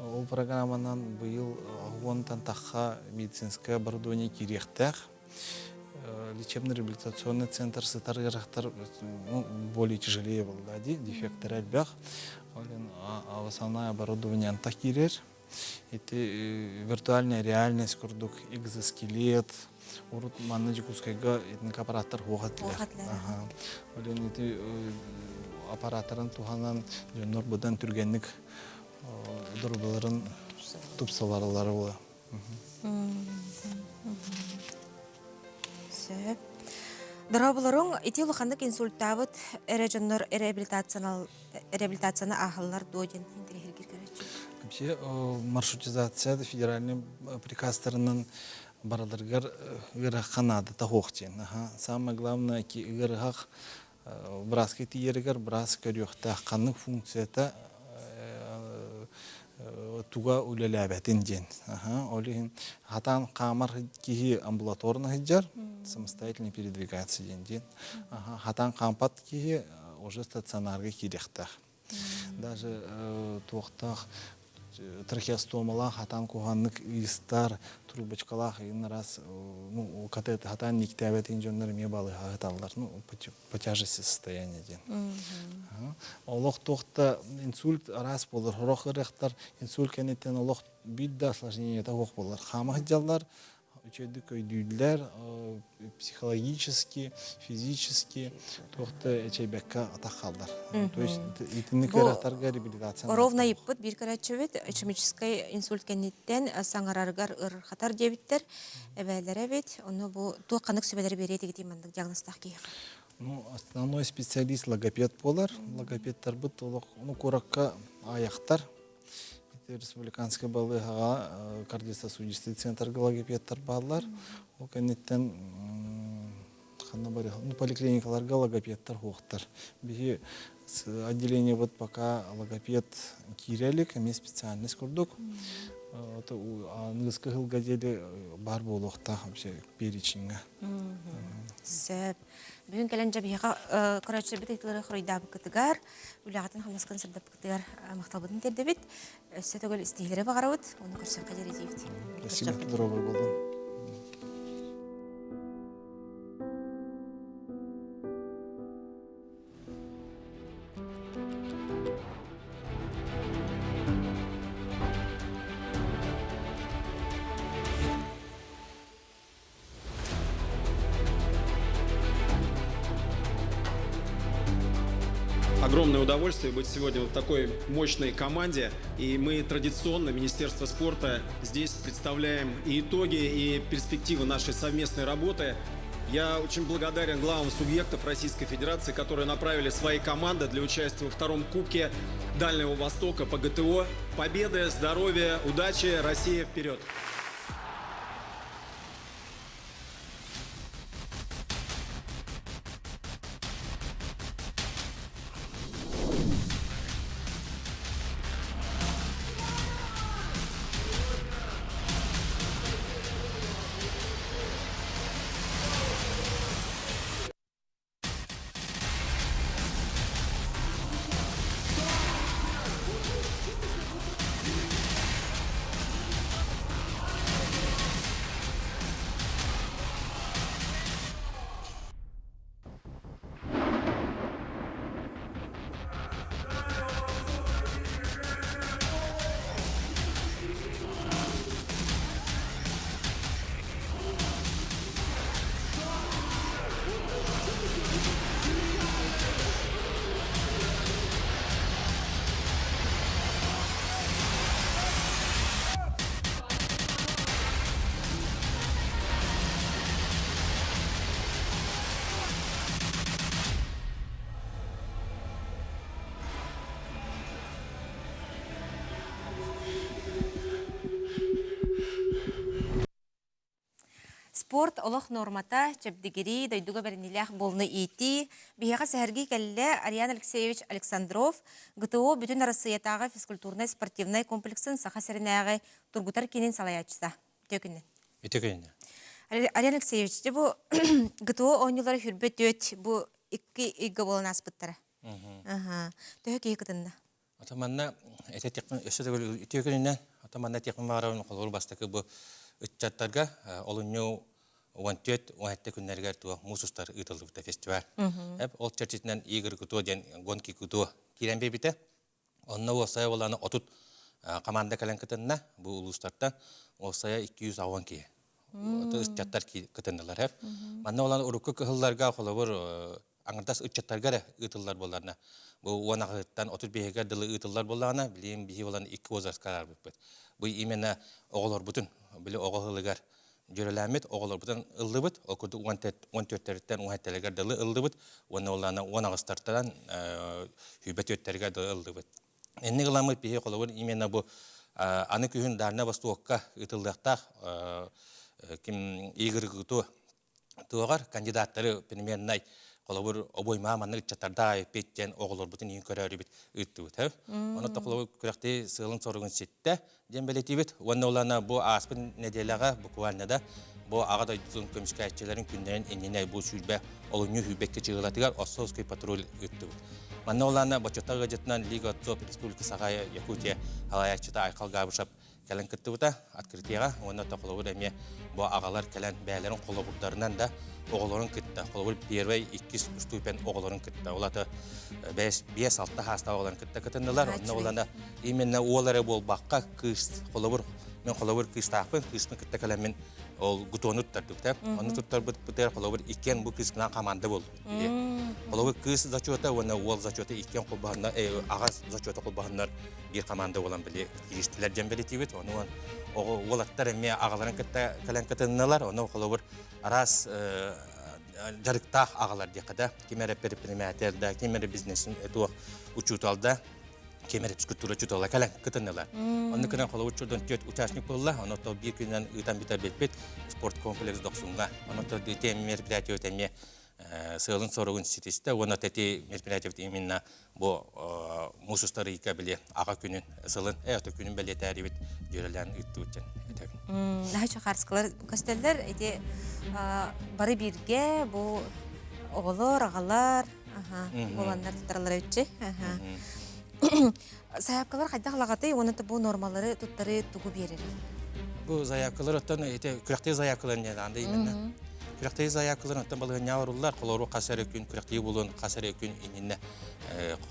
Ол программанан быйыл уонтан тахха медицинское оборудование киириэхтээх. Лечебно-реабилитационный центр сытар ыарахтар ну, более тяжелее буолла дии, дефекттэр элбэх. Ол основное оборудование антах киирэр. Ити виртуальная реальность курдук экзоскелет, урут манна Дьокуускайга итинник аппараттар суох этилэр. Ол ити аппараттарын туһанан дьоннор быдан түргэнник дорубаларын тупсаларалара буолар. Сөп. Дорооболоруҥ, ити улаханнык инсультаабыт эрэ дьоннор реабилитацияны ааһаллар дуо диэн интэриэһиргиир көрөөччү. Вообще маршрутизация федеральный приказтарынан бараларыгар ыарахха наадата суох диэн. Самое главное ыарыһах бырааска тиийэригэр быраас көрүөхтээх ханнык функцията туга үлэлээбэтин диэн. Ол иһин хатаан хаамар киһи амбулаторно сылдьар, самостоятельно передвигаться диэн диэн. Хатаан хаампат киһи уже стационарга киириэхтээх. Даже туохтаах трахеостомалаах хатаан куһааннык ыыстар, трубочкалаах иин раз ну катет хатаан никтээбэтин дьоннор эмиэ балыыһаҕа сыталлар ну по тяжести состояния диэн. Олох туохта инсульт араас буолар, сорох ырыахтар инсульт кэнниттэн олох биир да осложнениета суох буолар. Хаама сылдьаллар, үчүгэйдик өйдүүллэр, психологически, физически туох да эчэйбэккэ атах хааллар. То есть итинник ыарахтарга реабилитация Ровно ыйыппыт биир көрөөччүбүт ишемическэй инсульт кэнниттэн саҥарарыгар ыарырҕатар диэбиттэр. Эбээлэрэ эбит. Ону бу туох ханнык сүбэлэри биэриэ этигитий маннык диагнозтаах киһиэхэ? Ну, основной специалист логопед буолар. Логопедтарбыт олох ну, куоракка аҕыйахтар. Республиканскай балыыһаҕа кардиососудистый центрга логопедтар бааллар. Ол кэнниттэн ханна барыах ну, поликлиникаларга логопедтар суохтар. Биһи отделениебыт пока логопед киирэ илик, эмиэ специальность курдук. Аныгыскы сылга диэри баар буолуохтаах вообще переченьҥа. Сөп. Бүгүн кэлэн дьэ биһиэхэ көрөөччүлэрбит ыйытыылары хоруйдаабыккытыгар, үлэҕитин-хамнаскытын сырдаппыккытыгар махталбытын тиэрдэбит. Өссө төгүл истиһилэри баҕарабыт. Уонна көрсүөххэ диэри диибит. Спасибо, здоровый болдун. Огромное удовольствие быть сегодня в такой мощной команде. И мы традиционно, Министерство спорта, здесь представляем и итоги, и перспективы нашей совместной работы. Я очень благодарен главам субъектов Российской Федерации, которые направили свои команды для участия во втором Кубке Дальнего Востока по ГТО. Победы, здоровья, удачи, Россия вперед! Спорт олох нуормата, чэбдигирии, дойдуга бэриниилээх буолууну иитии. Биһиэхэ сэһэргии кэллэ Ариан Алексеевич Александров, ГТО Бүтүн Арассыыйатааҕы физкультурнай-спортивнай комплексын Саха сиринээҕи тургутар киинин салайааччыта. Үтүө күнүн. Үтүө күнүн. Ариан Алексеевич, дьэ бу ГТО оонньуулара хүрбэ түөт бу икки ыйга буолан ааспыттара. Төһө киһи кытынна? Ата манна этэ өссө төгүл үтүө күнүнэн ата манна этиэхпин баҕарабын холобур бастакы бу ыччаттарга олунньу 14-17 күннэригэр туох муус устар ыытыллыбыта фестиваль. Эп ол чэрчитинэн Игорь Кутуо диэн гонки Кутуо киирэн биэрбитэ. Онно уопсайа буолааны 30 команда кэлэн кытынна бу улуустартан уопсайа 280 киһи. Ыччаттар кытыннылар. Эп. Манна олан урукку кыһылларга холобур аҥардас ыччаттарга эрэ ыытыллар буолларына, бу 10 аҕыһыттан 35-гэр дылы ыытыллар буоллаҕына, билигин биһи буолан икки возрастка араарбыппыт. Бу именно оҕолорбутун, били оҕо ыһылыгар дьүөрэлээммит оҕолорбутун ыллыбыт, ол курдук 14-төрүттэн 17-лэригэр дылы ыллыбыт, уонна улаана 18-тартан сүүрбэ түөртэригэр дылы ыллыбыт. Инник ыламмыт биһи холобур именно бу аны күһүн Дальнай Востокка ыытыллыахтаах ким Игорь Гуту туоҕар кандидаттары переменнай холобур обоймаа маннык ыччаттарда эппит диэн оҕолорбутун иин көрөөрүбүт ыыттыбыт. Онон холобур күрэхтии сыалын соругун ситтэ диэн бэлиэтиибит. Уонна улана бу ааспыт нэдиэлэҕэ буквально да бу аҕа дойдутун көмүскээччилэрин күннэрин иннинэ бу сүүрбэ олунньу сүүрбэккэ чыгылатыгар Оссовский патруль ыыттыбыт. Манна улана бочуоттаах ыалдьытынан Лига отцов Республики Саха Якутия салайааччыта Айхал Габышев кэлэн кыттыбыта открытиеҕа уонна холобур эмиэ бу аҕалар кэлэн бэйэлэрин холобурдарынан да оҕолорун кытта холобур первый иккис уступен оҕолорун кытта улата бэс биэс алта хаастаах оҕолорун кытта кытыннылар онно улана именно уол эрэ буолбакка кыыс холобур мен холобур кыыстаахпын кыыспын кытта кэлэммин ол гутону туттардыбыт онну туттарбыт холобур иккиэн бу кыыспынан команда болбут холобур кыыс зачета уонна уол зачета иккиэн холбоһоннор аҕа зачета холбоһоннор биир команда буолан били киристилэр диэн бэлитиибит. Ону оҕо уолаттар эмиэ аҕаларын кытта кэлэн кытыннылар. Ону холобур араас дьарыктаах аҕалар диэххэ да, ким эрэ предприниматель да, ким эрэ бизнесин туох учуутал да, ким эрэ физкультура учуутала кэлэн кытыннылар. Онну кынан холобур чордон түөрт участник буолла. Ону то биир күнүнэн ыытан бүтэрбиппит спорт комплекс Дохсунга. Ону то мероприятие эмиэ сыалын-соругун ситистэ уонна тэти мероприятиебит именно бу муус устар ыйга били аҕа күнүн сылын ото күнүн бэлиэтээрибит дьүөрэлээн ыыттыбыт диэн этэбин. Наһаа харыскалар көстөллөр ити бары бииргэ бу оҕолор аҕалар буоланнар туттараллар үччи Сайаапкалар хайдах ылаҕытый уонна бу нормалары туттары тугу биэрэрий? Бу заявкалар оттон ити күрэхтии заявкалар диэн анда именно. Күрэхтии заявкалар оттон балаһыанньа оруллар. Холобур хас эрэ күн күрэхтии буолуон хас эрэ күн иннинэ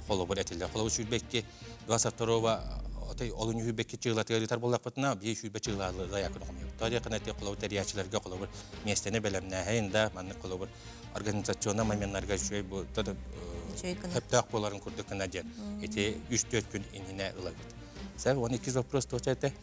холобур этиллэр. Холобур сүүрбэкки 22 отой олунньу сүүрбэкки чыылатыгар ыытар буоллахпытына биир сүүрбэ чыылаалы заявканы хомуйабыт. Тоҕо диэххинэ ити холобур тэрийээччилэргэ холобур миэстэни бэлэмнээһин да маннык холобур организационный моменнарга үчүгэй бу. Хөптөөх буоларын курдук гына диэн. Ити 3-4 күн иннинэ ылабыт. Сэр, он иккис вопрос туох этэ?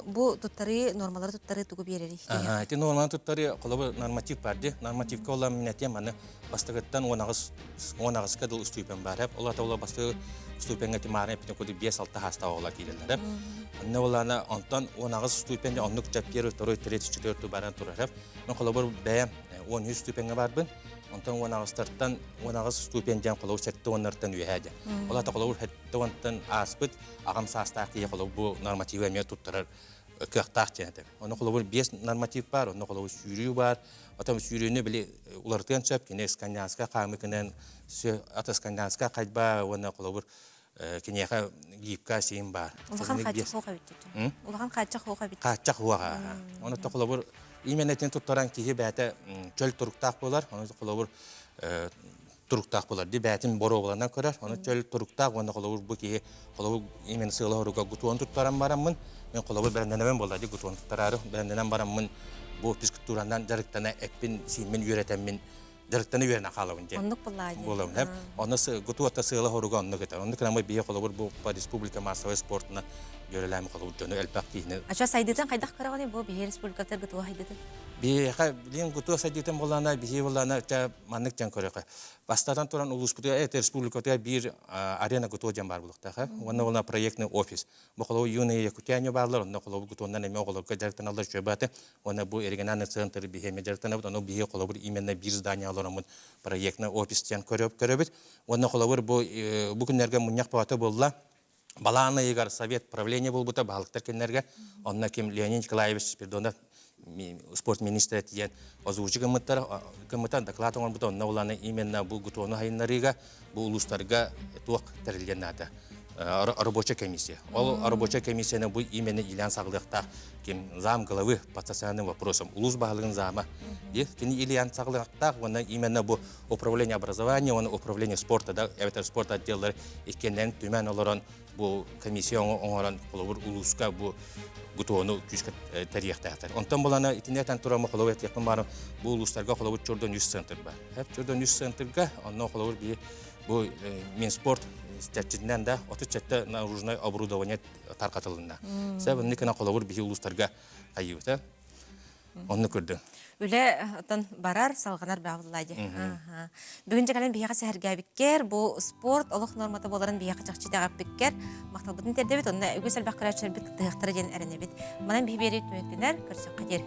Бу туттарыы, нормалары туттарыы тугу биэрэрий? Ага, ити норманы туттарыы, холобур, норматив бар дии. Нормативка ол мин этиэм, аны бастакыттан 18 18-ка дыл устуупен бар. Ол ата ол бастакы устуупеҥҥа тимаарын эппитин курдук 5-6 хаастаах оҕолор киирэллэр. Онно олана онтон 18 устуупен оннук чап первый, второй, третий, четвертый баран турар. Мен холобур бэйэм 13 устуупеҥҥа барбын. Онтон 18-тартан 18 устуупен диэн холобур 70-нартан үөһээ диэн. Ол ата холобур 70-тан ааспыт аҕам саастаах киһи холобур бу нормативы эмиэ туттарар кыахтаах диэн этэр. Ону холобур биэс норматив бар, онно холобур сүүрүү бар. Потом сүүрүүнү били уларытыан сөп, кини скандинавскай хаамыкынан ата скандинавскай хайба уонна холобур киниэхэ гибка сиин бар. Улахан хааччах хуох эбит. Улахан хааччах хуох эбит. Хааччах хуох. Оны холобур именно этин туттаран киһи бэйэтэ чөл туруктаах буолар. Оны холобур туруктаах буолар. Ди бэйэтин боруобаланан көрөр. Оны чөл туруктаах уонна холобур бу киһи холобур именно сыала хоруга гутуон туттаран бараммын мен холобур бэрэннэнэбин буолла ди гутуон туттараары бэрэннэнэн бараммын бу физкультуранан дьарыктана эппин сииммин үөрэтэммин дьарыктана үөрэнэ хаалабын диэн. Оннук буоллаа дии. Буолабын. Онно гутуота сыала хоруга оннук этэр. Оннук гынан бие холобур бу республика массовай спортuna дьөрөлээн холобур дьону элбэх киһини. Ача сайдыытын хайдах көрөҕүнүй бу биһи республикатар гутуо сайдыытын? Биһиэхэ билин гутуо сайдыытын буоллаана биһи буоллаана маннык дьон көрөхө. Бастатан туран улууспутугар это республикатыгар биир арена ГТО диэн баар буолуохтаах. Уонна уонна проектный офис. Бу холобу юные якутяне бааллар, онно холобу ГТОнан эмиэ оҕолорго дьарыктаналлар үчүгэй Уонна бу региональный центр биһи эмиэ дьарыктанабыт. Ону биһи холобур именно биир здание олороммут проектный офис диэн көрөбүт. Уонна холобур бу бу күннэргэ мунньах баҕата буолла. Балаан ыйыгар совет правление буолбута баһылыктар кинилэргэ. Онно ким Леонид Николаевич Спиридонов спорт министрэ тиийэн озвучи гыммыттар гыммыта доклад оҥорбута онно улаана именно бу гутуону хайыннарыыга бу улуустарга туох тэриллиэн наада рабочая комиссия. Ол рабочая комиссияны бу именно илээн саҕалыахтаах ким зам главы по социальным вопросам улуус баһылыгын зама кини илээн саҕалыахтаах уонна именно бу управление образования уонна управление спорта да эбэтэр спорт отделлар иккиэннэрин түмэн олорон бу комиссия оҥорон холобур улууска бу гутуону күүскэ тэрийиэхтээхтэр. Онтон булана итиннэтэн туран холобур этиэхпин баарым бу улуустарга холобур чордон үс центр бар. Хэп чордон үс центрга онно холобур би бу Минспорт чэрчитинэн да 37 наружное оборудование тарҕатылынна. Себ кына холобур биһи улуустарга хайыыта. Онну көрдүм. Үлэ отон барар, салҕанар баабыллаа дии. Бүгүн дьэ кэлэн биһиэхэ сэһэргээбиккэр, бу спорт олох нормата буоларын биһиэхэ чахчы итэҕэппиккэр махталбытын тиэрдэбит, онно үгүс элбэх көрөөччүлэрбит кыттыһыахтара диэн эрэнэбит. Манан биһи биэрии түмүктэнэр, көрсөххө диэри.